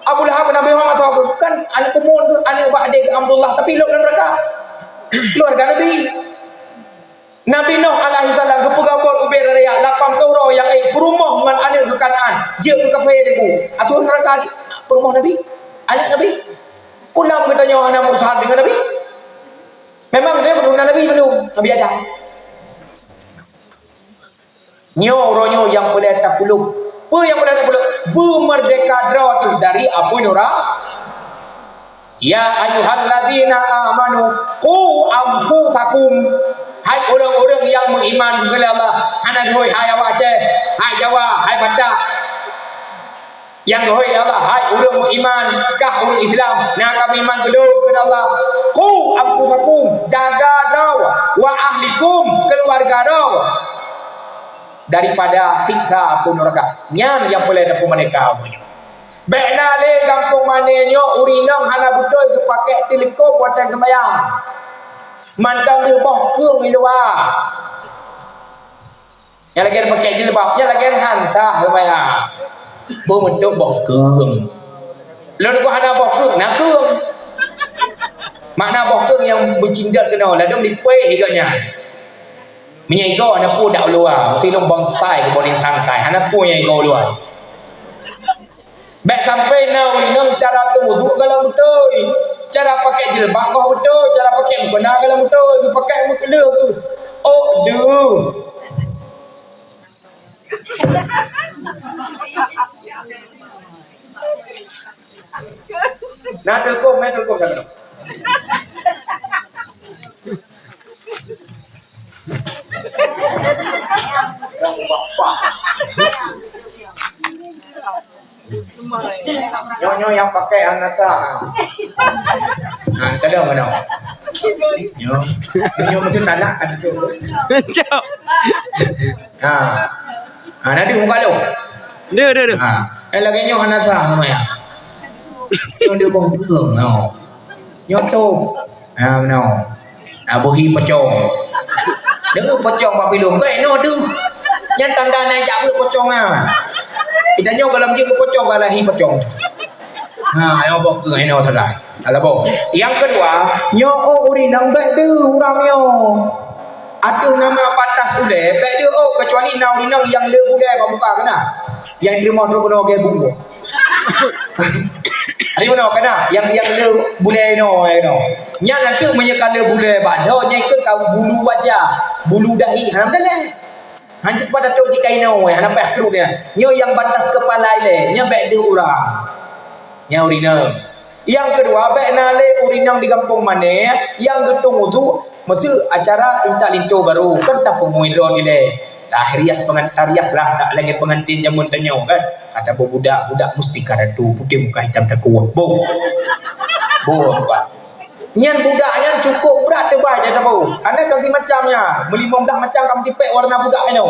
Abu Lahab Nabi Muhammad soe, kan aneuk teumon tu, aneuk bak adék Abdullah, tapi lôn lam neuraka. Keuluwarga Nabi. Nabi Nuh alaihissalam geupeugah boh ubé raya lapan ploh droe nyang ék peurumoh ngon aneuk geuh Kanaan, jeuet keu kafé deungon. Asoe neuraka jih peurumoh Nabi, aneuk Nabi. Pulang geutanyoe hana meurusan deungon Nabi. Memang dia keturunan Nabi belum, Nabi Adam. Nyoe uroe nyoe nyang peureulèe tapeuleuk. Peue nyang peureulèe tapeuleuk? Beumeurdeka droe teuh dari apui nura. Ya ayyuhalladzina amanu qu anfusakum. Hai ureueng-ureueng nyang meuiman keu Allah, hana geuhôi hai awak Aceh, hai Jawa, hai Batak. Nyang geuhôi lé Allah, hai ureueng meuiman, kah ureueng Islam, na ka meuiman keu lôn kheun Allah. Qu anfusakum, jaga droe, wa ahlikum, keuluwarga droe, daripada siksa apui neuraka. Nyan nyang peureulèe tapeumeurdeka uroe nyoe. Bèk na lé gampông mané nyoe ureueng inong hana beutôi geupakèk teuleukom watèe seumayang. Mantong deuh boh keueng i luwa. Nyang lagèe pakèk jilbab, nyang lagèe han sah seumayang. Beumeutôb boh keueng. Lôn keuh hana boh keueng, na keueng. Makna boh keueng nyang meucindot keunoe, ladôm lipéh geuh nyan. Meunyoe igoe hana peue dak u luwa, meusi lôn bonsai keu boh santai, hana peue nyang igoe u luwa. Bèk sampai na ureueng inong cara teuwudhu galak beutôi, cara pakai jilbab goh beutôi, cara pakai mukena galak beutôi, geupakai meukeuleuh geuh. Oh deuh. Na telepon, mai telepon ka. Nyoe-nyoe nyang pakai hana sah. Ha, kadang mana? Nyoe. Nyoe mungkin anak kan tu. Cok. Ha. Ha, na deuh muka lôn. Deuh, deuh, deuh. Ha. Eh, lagèe nyoe hana sah sama ya. Nyoe deuh bông peue nyoe. Nyoe tu. Ha, nyoe. Abu hi pocong. Deuh pocong bak filem. Keu inoe deuh. Nyan tanda na jak beuet pocong ah. Kita nyoe goh lom jeuet keu pocong, goh lom hi pocong. Ha, nyoe boh keuh inoe sagai. Alah boh. Nyang keudua, nyoe oh ureueng inong bèk deuh ureueng nyoe. Ateueh nama batas ulèe, bèk deuh oh, keucuali na ureueng inong nyang le bulèe bak muka keunan. Nyang teurimong trok keunoe gèe bu. Ayo keunoe keunan, nyang, nyang le bulèe inoe, inoe. Nyan nanti meunyoe ka le bulèe bak dhoe, nyan ikôt ka bulu wajah, bulu dahi, hana meuteulèe. Hanjeuet pada tok jih ka inoe, hana payah trok nyan. Nyoe nyang batas keupala ilèe, nyan bèk deuh ureueng. Nyan ureueng inong. Nyang keudua, bèk na lé ureueng inong di gampông mané nyang geutueng udhu, meuseu acara intat linto barô, kan tapeungui droe dilèe. Tahrias pengan-, tahrias lah, tak lagèe pengantin jameun tanyoe kan. Kata budak, budak mustika ratu, putih muka hitam takut. Boh. Boh, Pak. Nyan budak nyan cukup brat teubai dia tabau. Karena ganti macam nyan. Meulima blah macam ka meutipèk warna budak nyan.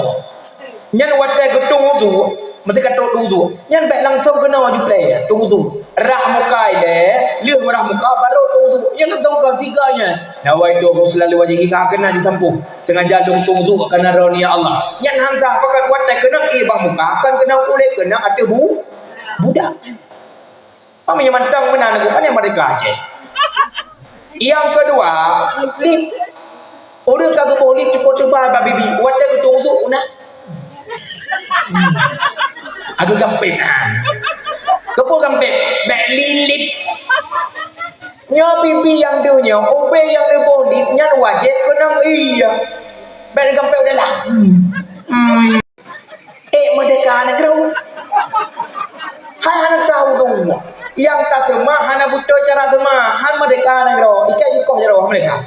Nyan watèe geutueng udhu, meusti ka trok tueng udhu. Nyan bèk langsong keunoe aju plè, tueng udhu. Rah muka ilèe, lheueh rah muka barô tueng udhu. Nyan langsong ka siga nyan. Nawaitu ghusla liwajhika, ka keunan disampôh. Sengaja lôn tueng udhu karena droeneuh ya Allah. Nyan han sah pakat watèe keunong ié bak muka, kon keunong kulét, keunong ateueh bu-, budak. Paham nyang mantong meunan, bukan nyang merdeka Aceh. Nyang keudua, lip. Ureueng ka geuboh lip cukup teubai bak bibi. Watèe geutueng udhu na. Agak gampét, ha. Keupeue gampét? Bèk lilip. Nyoe bibi nyang deuh nyoe, ubé nyang neuboh lip nyan wajéb keunong ié. Bèk gampét udahlah. Hmm. Hmm. Eh, merdeka nanggroe. Hai hana tahu tu. Nyang taseumah hana beutôi cara seumah. Han merdeka nanggroe. Ikai jikoh jaroe merdeka.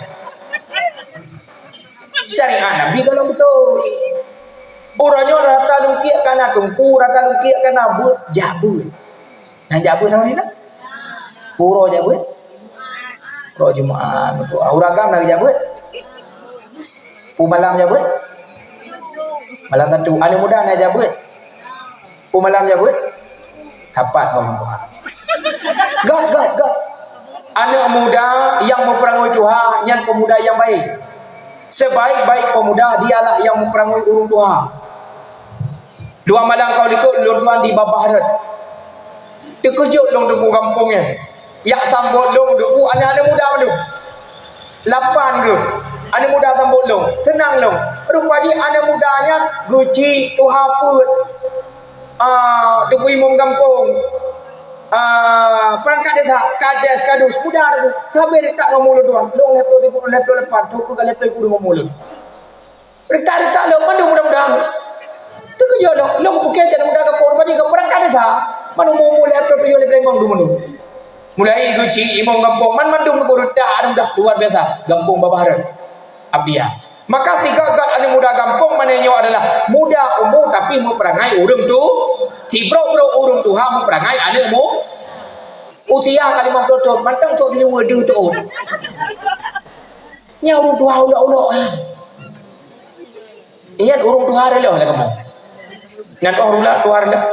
Syariat Nabi kalau beutôi. Uroe nyoe rata lungkiek kana teungku, rata lungkiek kana beuet, jak beuet. Nyang jak beuet tahun nyoe? Pue uroe jak beuet? Uroe Jumat, beutôi. Ureueng agam na jak beuet? Pue malam jak beuet? Malam Sabtu. Aneuk muda na jak beuet? Pue malam jak beuet? Sapat bang tuha. Gat, gat, gat. Aneuk muda nyang meupeurangui tuha, nyan pemuda nyang baik. Sebaik-baik pemuda, dialah nyang meupeurangui ureueng tuha. Dua malam ka likôt lôn tuan di babah rot. Teukeujot lôn teupeu gampông nyan. Jak sambot lôn teupeu aneuk-aneuk muda mandum. Lapan geuh. Aneuk muda sambot lôn. Seunang lôn. Rupa jih aneuk muda nyan geuchik tuha peuet. Ah, teupeu imum gampông. Ah, peurangkat desa, kades, kadus, muda teupeu. Sabe ditak ngon mulut tuan. Lôn level tiga puluh, level lapan. Teupeu ka level guru ngon mulut. Retak-retak lom mandum muda-muda. Teukeujot lom, lom pike jadi muda gampông, rupajih ka peurangkat desa. Man umu-umu lhèe ploh tujoh lhèe ploh limong dum mandum. Mulai geuchik imum gampông, man mandum ngon retak aneuk muda luar biasa. Gampông Babah Rot. Abdia. Maka sigat-gat aneuk muda gampông mané nyoe adalah muda umu tapi meuperangai ureueng tu. Sibrok-brok ureueng tuha meuperangai aneuk mu. Usia ka limong ploh thon, mantong sok siliweue deuh thon. Nyan ureueng tuha ulok-ulok, eh. Ingat ureueng tuha reuloh lam gampông. Nyan oh rula tuha reuloh.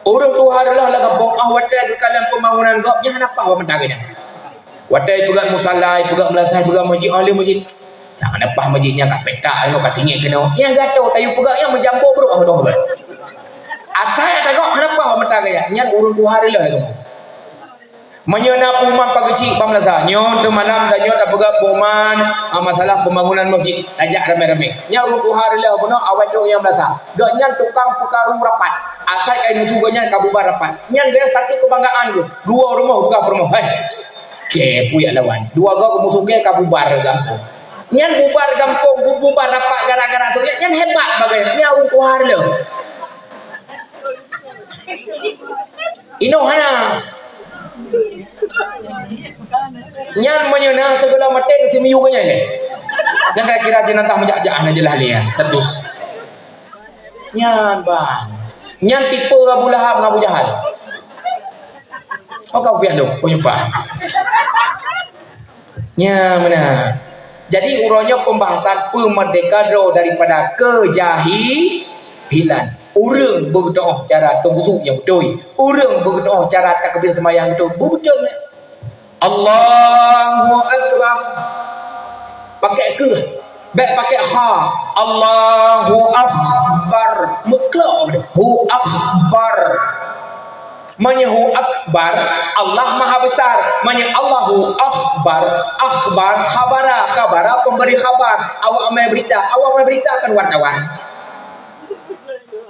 Ureueng tuha reuloh lam gampông, oh watèe geukalon pembangunan gob, nyan hana paih bak mata geuh nyan. Watèe peugah musala, peugah meulasah, peugah masjid, oh lé masjid. Nah, hana paih masjid nyan ka petak, inoe ka singét keunoe. Nyan gato, tayue peugah nyan meujambo brok, oh dong. Asai ata gob, hana paih bak mata geuh nyan. Nyan ureueng tuha reuloh lam gampông. Meunyoe na pengumuman pageuchik bak meunasah, nyoe teumalam dan nyoe tapeugah pengumuman, ah, masalah pembangunan masjid, tajak ramé-ramé. Nyan ureuëng tuha reuloh bunoe awai trok nyang meunasah. Gobnyan tukang peukaru rapat. Asai ka musu gobnyan ka bubar rapat. Nyan gaya satu kebanggaan geuh. Dua rumoh buka peurumoh. Hei. Ke puyak lawan. Dua go musu ke ka bubar gampông. Nyan bubar gampông, bu-, bubar rapat gara-gara tu. Nyan, nyan hebat bagai. Nyan ureuëng tuha reuloh. Inoe hana. Nyan meunyoe na segala maté nanti miyup nyan. Dan kira jenazah meujak-jak na jeulaih lé status. Nyan ban. Nyan tipe Abu Lahab ngon Abu Jahal. Oh, kau piah tu, kau nyumpah. Nya, meunan. Jadi, uroe nyoe pembahasan peumerdeka droe daripada kejahilan. Ureuëng beuteuoh cara teuwudu nyang beutôi. Ureuëng beuteuoh cara takbir seumayang beutôi. Beutôi. Allahu Akbar. Pakai keu. Bèk pakai ha. Allahu Akbar. Meuklok. Hu Akbar. Meunyoe hu akbar, Allah maha besar. Meunyoe Allahu akhbar, akhbar, khabara, khabara, pemberi khabar. Awak amai berita, awak amai berita kan wartawan.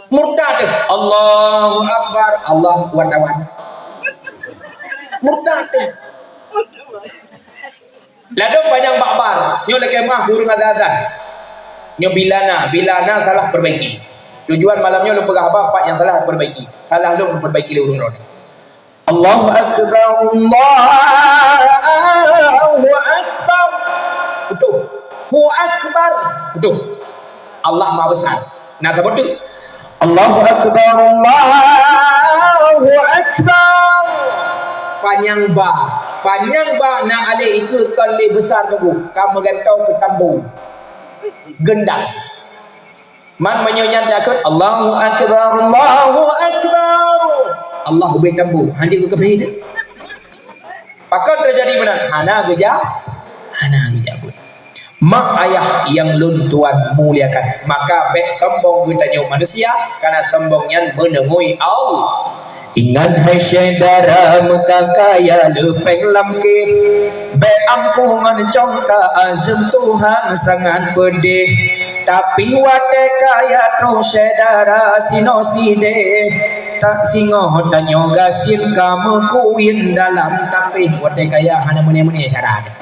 Murtad, Allahu akbar, Allah wartawan. Murtad. Ladôm panyang bak bar, nyoe lakèe meu'ah ureueng azan-azan. Nyoe bila na, bila na salah perbaiki. Tujuan malam nyoe lôn peugah haba, pat nyang salah perbaiki. Salah lôn perbaiki lé ureueng droeneuh. Allahu akbar, Allahu akbar. Beutôi. Hu akbar. Beutôi. Allah Maha Besar. Na saboh teuk. Allahu akbar, Allahu akbar. Panyang ba. Panyang ba na alèh ikeue kon lé besar teungku. Ka meugantoe keu tambu. Gendang. Man meunyoe nyan takheun, Allahu akbar, Allahu akbar. Allah ubé tambu. Hanjeuet keu keupeue teuh. Pakon teujadi meunan? Hana geuja-, hana geujaweueb. Mak ayah nyang lôn tuan muliakan, maka bèk sombong geutanyoe manusia, karena sombong nyan meuneungui Allah. Ingat hai syedara, meuka kaya leupeng lam kéh, bèk angkuh ngon congka, azeuem Tuhan sangat peudeh. Tapi watèe kaya troh syedara, sinoe sideh, tak singoh tanyoe gasien ka meukuyen dalam tapéh. Watèe kaya hana meuné-meuné cara teuh.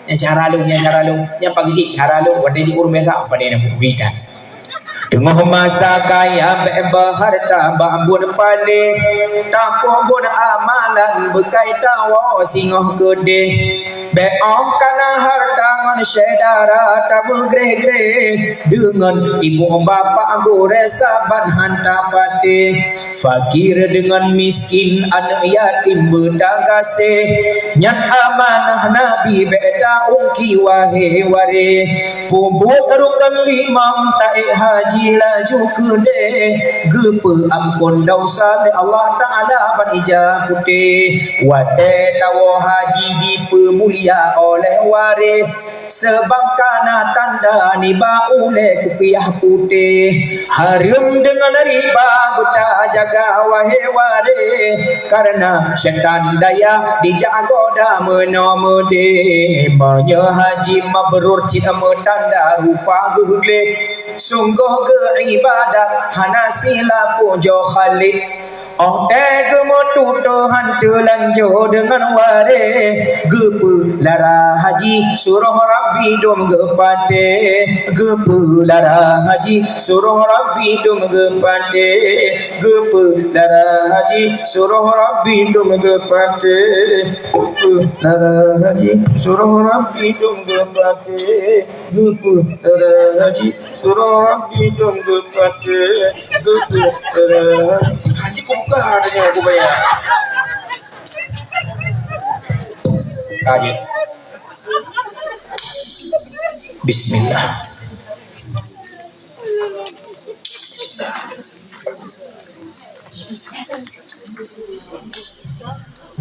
Nyan cara lôn, nyan cara lôn, nyan pageuchik cara lôn, watèe di ureueng biasa, padahai na buku hitam. Teungoh masa kaya bèk beuharta bak buet paléh, tapeubuet amalan beukai tawoe singoh keudeh. Bèk 'oh kana harta ngon syedara tameugreh-greh, deungon ibu bapak gurèe saban han tapatéh. Fakir deungon miskin, aneuk yatim beutagaséh, nyan amanah Nabi bèk taungki wahé waréh. Peubuet rukon limong taék haji laju keudeh, geupeuamphon desya lé Allah Taala ban ija putéh. Watèe tawoe haji jipeumulia oleh waréh, seubab kana tanda nibak ulèe kupiah putéh. Hareuem deungon riba beutajaga wahé waréh, kareuna syaitan dayah dijak goda meunoe meudeh. Meunyoe haji mabrur cit meutanda rupa geuh gleh, sunggoh geuibadat hana silapôh joh Khalik. 'Oh tée geumeututoe han teulanjô deungon waréh, geupeulara haji surôh Rabbi dum geupatéh, geupeulara haji surôh Rabbi dum geupatéh, geupeulara haji surôh Rabbi dum geupatéh, geupeulara haji surôh Rabbi dum geupatéh, geupeulara haji surôh Rabbi dum geupatéh, geupeulara haji. Haji kubuka tanya aku bayar. Kaji. Bismillah.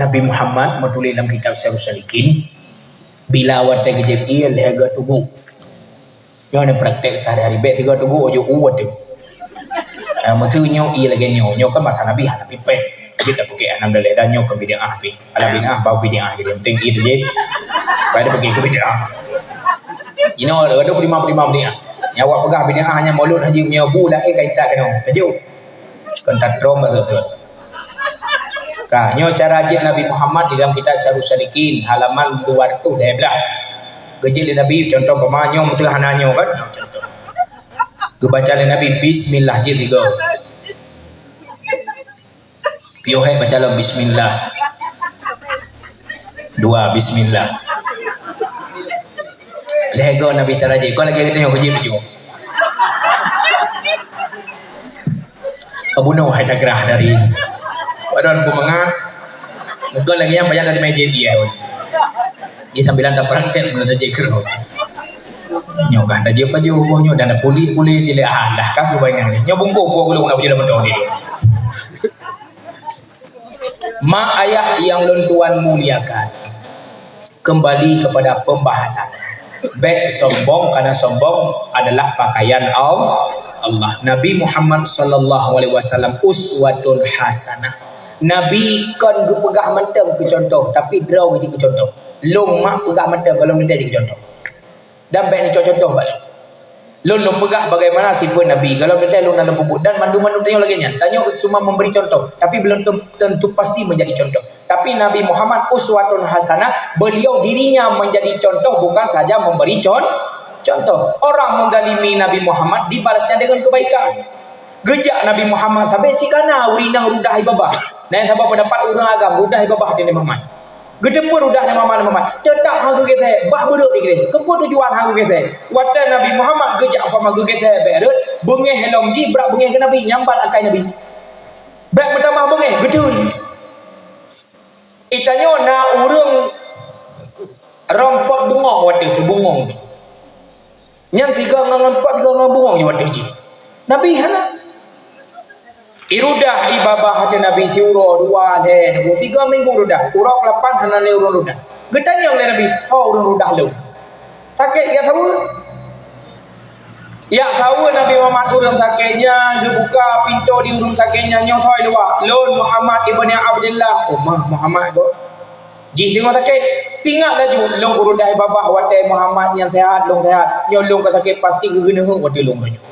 Nabi Muhammad meutuléh lam kitab Sirus Salikin, bila watée geujép ié lhée geutugu. Nyoe ni praktek sehari-hari, bék tiga tugu ujoe uwet tu. Ah, maksud nyoe ié lagée nyoe, nyoe kan masa Nabi hana pipéh. Jeuet tapeuké, alhamdulillah, dan nyoe kon bid'ah pih. Alah bid'ah, bau bid'ah jadi. Penting jeuet jih. Pada pergi ke bid'ah. Inoe ada prima-prima bid'ah. Nyang awak peugah bid'ah nyan Maulud Haji meunyoe bu laén ka ita keunoe. Tajuk. Kon tatrong beutôi-beutôi. Ka, nyoe cara jeuet Nabi Muhammad di dalam kitab Sairus Salikin, halaman dua ratus lima belas. Geujeuet lé Nabi, contoh umpama nyoe, meuseuh hana nyoe kan? Nyoe contoh. Geubaca lé Nabi, "Bismillah," jeuet tiga. Piôh hék baca lom, "Bismillah." Dua, "Bismillah." Lhèe go Nabi cara jih. Kon lagèe geutanyoe, kujih baju. Kabunoe hai tagrah dari padon peumangat. Kon lagèe nyang payah dari meja dia. Di sambilan tapeurang tét, meunan tajak keureuh. Nyoe kan tajak pajoh boh nyoe dan puléh-puléh jilé. Ah, dah ka geubayeue nyan. Nyoe bungkôh boh gulong nak baju dah beutôi ni. Mak ayah yang lôn tuan muliakan, kembali kepada pembahasan. Bèk sombong, karena sombong adalah pakaian Al-, Allah. Nabi Muhammad sallallahu alaihi wasallam uswatun hasanah. Nabi kon geupeugah mantong keu contoh, tapi droe geucit keu contoh. Lôn mak peugah mantong, gohlom teuntèe jeuet keu contoh. Dan bèk neucok contoh bak lôn. Lôn, lôn peugah bagaimana sifat Nabi. Gohlom teuntèe lôn na lôn peubuet. Dan mandum-mandum tanyoe lagèe nyan. Tanyoe cuma memberi contoh, tapi belum tem-, tentu pasti menjadi contoh. Tapi Nabi Muhammad uswatun hasanah, beliau dirinya menjadi contoh, bukan saja memberi con-, contoh. Orang menzalimi Nabi Muhammad dibalasnya dengan kebaikan. Geujak Nabi Muhammad sabe cit kana ureueng inong rudah ie babah. Na nyang saboh pendapat ureueng agam rudah ie babah di Nabi Muhammad. Geuteupeue rudah Nabi Muhammad, Nabi Muhammad teutap han geugeusé, bah beureuek digeusé. Keupeue tujuan han geugeusé? Watèe Nabi Muhammad geujak umpama geugeusé bèk rhot, beungéh lom jih brat beungéh keu Nabi, nyambat akai Nabi. Bèk meutamah beungéh, geutheun. Itanyoe na ureueng rompot bungong watèe teuh, bungong. Nyang sigoe ngon, ngon pot, sigoe ngon bungong di watèe jih. Nabi hana. Irudah ie babah até Nabi siuroe, dua, lhèe, sigoe minggu rudah. Uroe keulapan hana lé ureueng rudah. Geutanyong lé Nabi, "Ho ureueng rudah lôn?" Sakét jak saweue. Jak saweue Nabi Muhammad ureueng sakét nyan, geubuka pintoe di ureueng sakét nyan, nyoe soe luwa. "Lôn Muhammad ibni Abdillah." Oh, mah Muhammad ko. Jih deungoe sakét, ingat laju, "Lôn ureueng dai babah watèe Muhammad nyan seuhat, lôn seuhat. Nyoe lôn ka sakét, pasti geugeuneuheuek watèe lôn nyoe."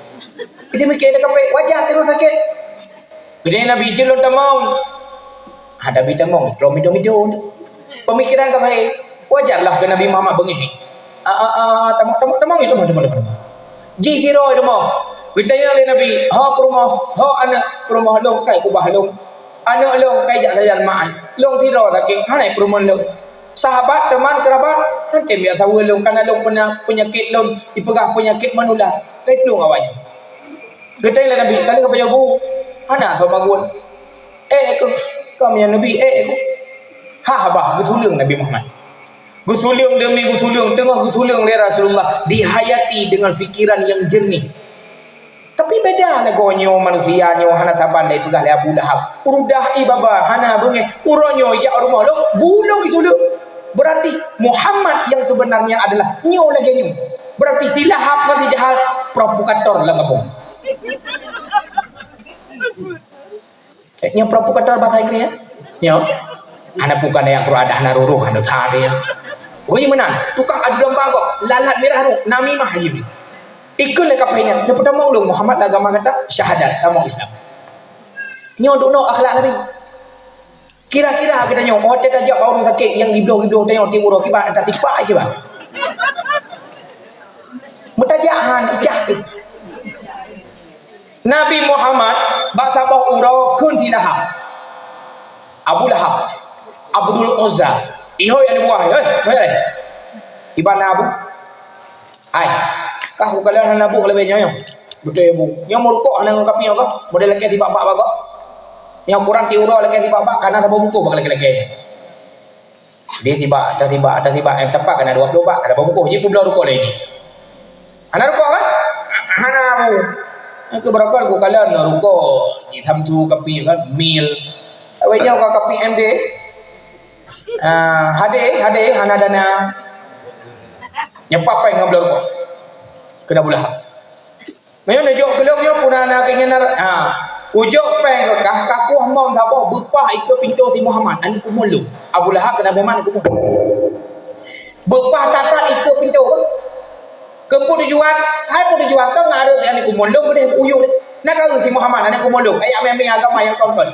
Itu mikir dia kapai, wajar deungoe sakét. Jadi Nabi, "Jeuet lôn tamong." Ha, Nabi tamong, lom mido-mido. Pemikiran kapai, wajarlah ke Nabi Muhammad beungéh. Ah, ah, ah, tamong, tamong, tamong, tamong, tamong, tamong. Jih sidroe rumoh. Geutanyong lé Nabi, "Ho peurumoh, ho aneuk peurumoh lôn, kai kubah lôn. Aneuk lôn kai jak sajan mak ai. Lôn sidroe sakét, hana peurumoh lôn. Sahabat, teman, kerabat, han tem jak saweue lôn, karena lôn peunya-, peunyakét lôn, ipeugah peunyakét menular." Kai plueng awaknyan. Geutanyong lé Nabi, "Ka lheueh ka pajoh bu?" "Hana, soe magun." "Ék kheueh, ka meunyoe Nabi, ék kheueh." Ha, haba, geutuleueng Nabi Muhammad. Geutuleueng demi geutuleueng, teungoh geutuleueng lé Rasulullah, dihayati dengan fikiran yang jernih. Tapi beda lagoe nyoe manusia nyoe hana saban lé peugah lé Abu Lahab. Urudah ie baba hana beungéh. Uroe nyoe jak rumoh lôn, bulong ituleueng. Berarti Muhammad yang sebenarnya adalah nyoe lagèe nyoe. Berarti si Lahab ngon si Jahal provokator lam gampông. Eh, nyang provokator bahasa Inggris, ya? Nyo. Hana bukan ayat Quran dah, hana rurung, hana sah dia. Pokoknya meunan. Tukang adu domba kok. Lalat mirah ru. Namimah aja. Ikut lé kapai nyan. Nyang pertama ulun Muhammad agama kata syahadat, agama Islam. Nyo duk no akhlak Nabi. Kira-kira kita nyo, oh, tajak bak ureueng sakét nyang gibloh-gibloh tanyoe tiep uroe kiban, ata tipak aja bah. Meutajak han, ijah tu. Nabi Muhammad bak saboh uroe kheun si Lahab. Abu Lahab, Abdul Uzza. Ihoi aneuk buah, hei, hei. Kiban na Abu? Hai, kah kukalon hana buet leubeh nyoe, nyoe. Beutôi, Bu. Nyoe meurukok hana ngon kapieng kah? Model lakèe sibak bak bagoe. Nyoe kurang tiep uroe lakèe sibak bak, kana saboh bungkôh bak lakèe-lakèe. Dia sibak, dah sibak, dah sibak, eh, sapat kana dua ploh bak, kana saboh bungkôh. Ji peubloe rukok lagi. Hana rukok kan? Hana, Bu. Aku beurokok, kukalon rukok. Ji Samsu kapieng kan, Mil. Awak nyoe ka kapieng M D. Ah, hadé, hadé, hana dana. Nyepak pai ngon bloe rukok. Keu Abu Lahab. Meunyoe neujok keu lôn nyoe puna na keinginan, ha. Ujok péng keu kah, ka kueh mong saboh beupah ikeue pintoe si Muhammad, aneuk kumuen lôn. Abu Lahab keu Nabi Muhammad aneuk kumuen. Beupah that-that ikeue pintoe. Keu peue tujuan? Hai peue tujuan? Keu ngareuet aneuk kumuen lôn keudeh uyueh. Na ka si Muhammad aneuk kumuen lôn. Ayat mé-mé agama nyang kon-kon.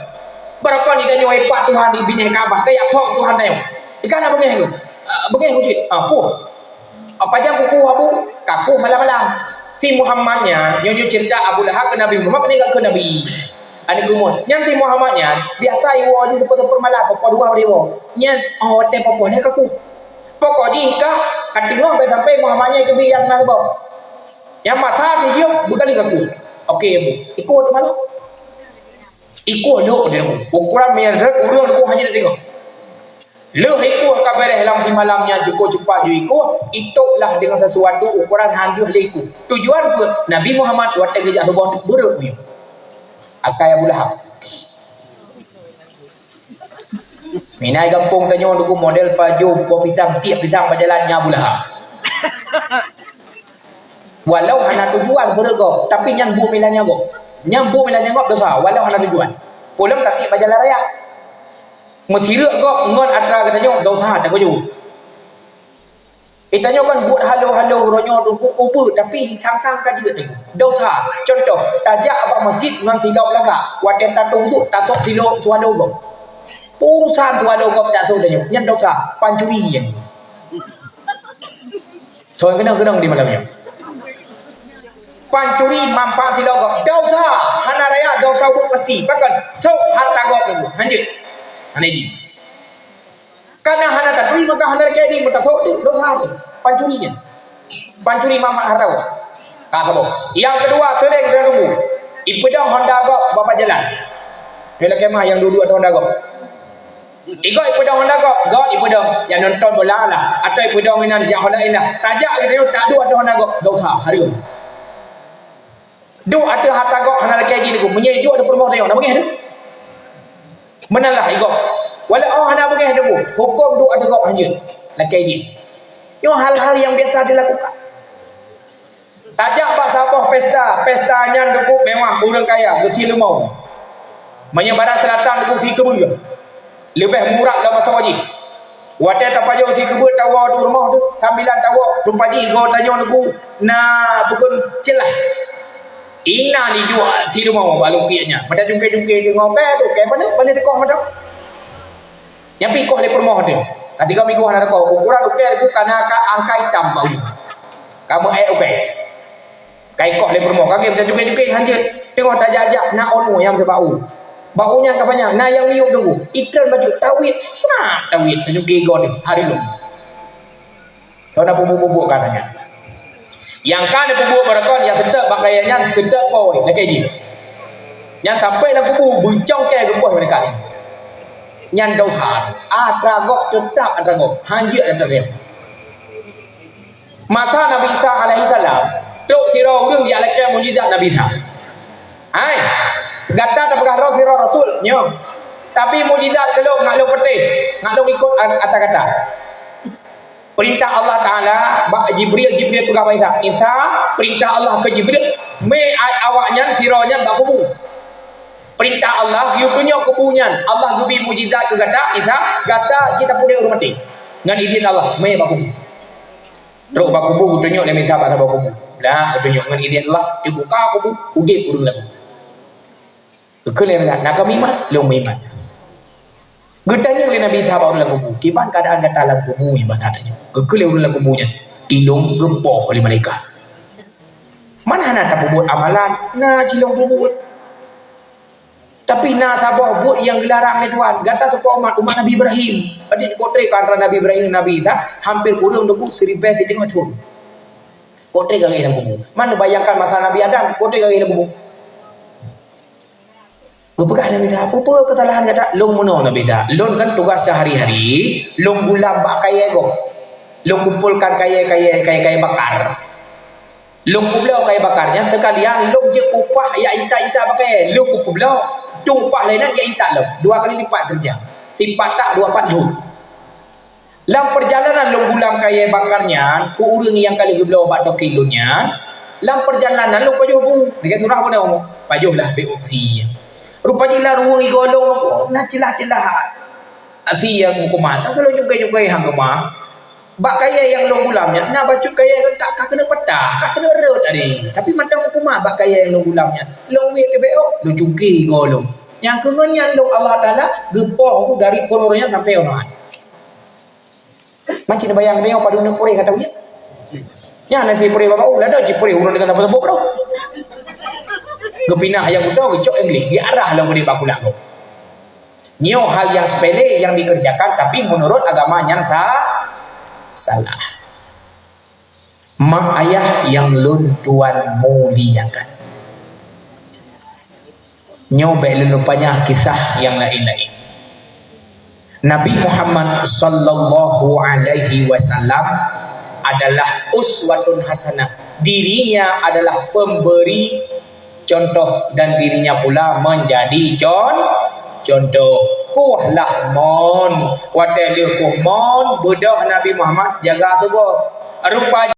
Barokon di tanyoe ipat Tuhan di binéh Ka'bah, keu yak phok Tuhan tanyoe. Ikan na beungéh tu. Ah, beungéh tu cit. Ah, puh. Apa nyang kukuh Abu? Kakuh malam-malam. Si Muhammad nyan, nyoe, nyoe cerita Abu Lahab keu Nabi Muhammad, keuneuk keu Nabi. Aneuk kumuen. Nyan si Muhammad nyan, biasa iwoe jih seupôt-seupôt malam, poh dua iwoe. Nyan, oh, watèe poh lhèe kakuh. Pokok jih kah, ka teungoh bèk sampai Muhammad nyan teubiet lam seunang lubong. Nyang masa si jeuem, beukali kakuh. Oke, Abu. Ikôt teuma lah. Ikôt lhok di lubong. Ukuran meureuet ureueng lubong hana teungoh. Lheueh ikueh ka bèrèh lam simalam nyan cukôp cupat jeuet ikueh, itôb lah deungon sisuatu ukoran han deuh lé ikueh. Tujuan peue? Nabi Muhammad watèe geujak lubong teuk beureuek uyueh. Akai Abu Lahab. Meunan gampông tanyoe Teungku model pajoh boh pisang, tiek pisang bak jalan nyan Abu Lahab. Walau hana tujuan beureuek gob, tapi nyan buet meuilan nyan gob. Nyan buet meuilan nyan gob dosa, walau hana tujuan. Peulom tapi bak jalan raya. Meusireuk gob ngon atra geutanyoe dosa teuh keujeuet. Geutanyoe kan buet halo-halo uroe nyoe Teungku ubeut, tapi sang-sang ka jeuet Teungku. Dosa. Contoh, tajak bak masjid ngon silop lagak. Watèe tateupeue tasok silop swallow gob. Urusan swallow gob tasok tanyoe. Nyan dosa. Pancuri nyan. Soe keunong-keunong di malam nyoe. Pancuri manfaat silop gob. Dosa. Hana raya dosa buet pasti. Pakon? Sôk harta gob Teungku. Hanjeuet. Hana idin. Karena hana taturi maka hana lakèe idin meutasok tu dosa tu. Pancuri nyan. Pancuri manfaat harta gob. Ka saboh. Nyang keudua seuréng teudeungoe. Ipeudong Honda gob bak jalan. Hei lakèe mah nyang duek-duek ateueh Honda gob. Igob ipeudong Honda gob, gob ipeudong. Nyang nonton bola lah. Atau ipeudong inan jak Honda indah. Tajak geutanyoe tak duek ateueh Honda gob. Dosa, hareuem. Duek ateueh harta gob hana lakèe jih Teungku. Meunyoe iduek ateueh peurumoh tanyoe, na beungèh teuh? Meunan lah igob. Walau oh hana beungèh Teungku, hukôm duek ateueh gob hanjeuet. Lakèe jih. Nyoe hal-hal nyang biasa dilakukan. Tajak bak saboh pesta, pesta nyan Teungku mewah, ureueng kaya, geusie leumô. Meunyoe Barat Selatan Teungku sie keubeue. Leubeh murat lom asoe jih. Watèe tapajoh sie keubeue tawoe di rumoh tu, sambilan tawoe, rupa jih goe tanyoe Teungku na peukon ceulah. Inan iduek sie leumô bak lungkiek nyan. Mata jungke-jungke deungoe, "Bèk tu, kèe paneuk, paneuk teukoh mata." Nyan pih ikoh lé peurumoh teuh. Ka tiga minggu hana teukoh. Ukuran ukèe Teungku ka na ka angka itam bak ujong. Ka meu-ék ukèe. Ka ikoh lé peurumoh, ka gèt tajukèe-jukèe hanjeuet. Teungoh tajak-jak na ôn u nyang teuh bak u. Bak u nyan ka panyang, na nyang miyueb Teungku. Itreun bacut, tawét, srat, tawét, tajukèe igoe teuh, hareuem. Kon na peubuet-peubuet ka nyan. Nyang ka neupeubuet barokon, nyang seutôt bak kayèe nyan, seutôt pôi, lakèe jih. Nyan sampai lam kubu, beucong kèe geupoh meureka nyan. Nyan dosa. Atra gob teutap atra gob, hanjeuet atra gob. Masa Nabi Isa alaihissalam, trok sidroe ureueng jak lakèe mukjizat Nabi Isa. Hai, gata tapeugah droe sidroe rasul, nyoe. Tapi mukjizat keu lôn ngat lôn peutéh, ngat lôn ikot a-, ata gata. Peurintah Allah Taala bak Jibril, Jibril peugah bak Isa, "Isa, peurintah Allah keu Jibril, mé awaknyan sidroe nyan bak kubu." Peurintah Allah, "Yue tunyok kubu nyan." Allah geubri mukjizat keu gata, Isa, gata jitapeuduek ureueng maté. Ngon idhin Allah, mé bak kubu. Trok bak kubu, geutunyok lé Isa bak saboh kubu. Blah, geutunyok ngon idhin Allah, teubuka kubu, udeb ureueng lam kubu. Geukheun lé malaikat, "Na kamoe iman?" "Lôn meuiman." Geutanyong lé Nabi Isa bak ureueng lam kubu, "Kiban keuadaan gata lam kubu nyan?" Basa tanyoe. Geukheun lé ureueng lam kubu nyan, "Ilôn geupoh lé malaikat." "Man hana tapeubuet amalan?" "Na cilong peubuet. Tapi na saboh buet nyang geularang lé Tuhan. Gata soe po umat, umat Nabi Ibrahim. Berarti kotrek antara Nabi Ibrahim dan Nabi Isa, hampir kureueng Teungku siribèe siteungoh thôn. Kotrek ka geuéh lam kubu. Man neubayangkan masa Nabi Adam, kotrek ka geuéh lam kubu." Geupeugah Nabi Isa, "Peue-peue keusalahan gata?" "Lôn meunoe Nabi Isa, lôn kan tugaih seuhari-hari, lôn gulam bak kayèe gob. Lôn kumpolkan kayèe, kayèe, kayèe, kayèe bakar. Lôn peubloe kayèe bakar nyan seukalian lôn jeuet upah jak intat-intat bak kayèe. Lôn kupeubloe, dum upah lé nyan jak intat lom, dua kali lipat keureuja. Sipat tak dua pat lhok." Lam peurjalanan lôn gulam kayèe bakar nyan keu ureueng nyang ka lheueh geubloe bak toke lôn nyan, lam peurjalanan lôn pajoh bu, lagèe surah bunoe, pajoh lah bèk opsi. Rupa jih lam ruweueng igoe lôn, na ceulah-ceulah. Asie nyang meukumat, ka lôn cukai-cukai han keumah. Bak kayèe nyang lôn gulam nyan, na bacut kayèe ka, ka keuneuk patah, ka keuneuk rhot tadi. Tapi mantong meukumat bak kayèe nyang lôn gulam nyan. Lôn wiet teubiet, oh, lôn cukai igoe lôn. Nyang keu ngon nyan lôn Allah Taala geupoh dari koror nyan sampoe uroe nyan. Macam neubayang teuh padum neuk purih kata uya. Nyan nanti purih bak bau, lada cit purih ureueng deungon saboh-saboh bro. Geupinah nyang udoe, geucok nyang gleh, geuarah lom udép bak kulah gob. Nyoe hal nyang sepele nyang dikerjakan, tapi menurut agama nyan sa-, salah. Mak ayah nyang lôn tuan muliakan. Nyoe bèk lôn panyang kisah nyang laén-laén. Nabi Muhammad sallallahu alaihi wasallam adalah uswatun hasanah. Dirinya adalah pemberi contoh dan dirinya pula menjadi con-, contoh. Kuh lah mon, watèe lheueh kuh mon, beudôh Nabi Muhammad jaga tuboh. Rupa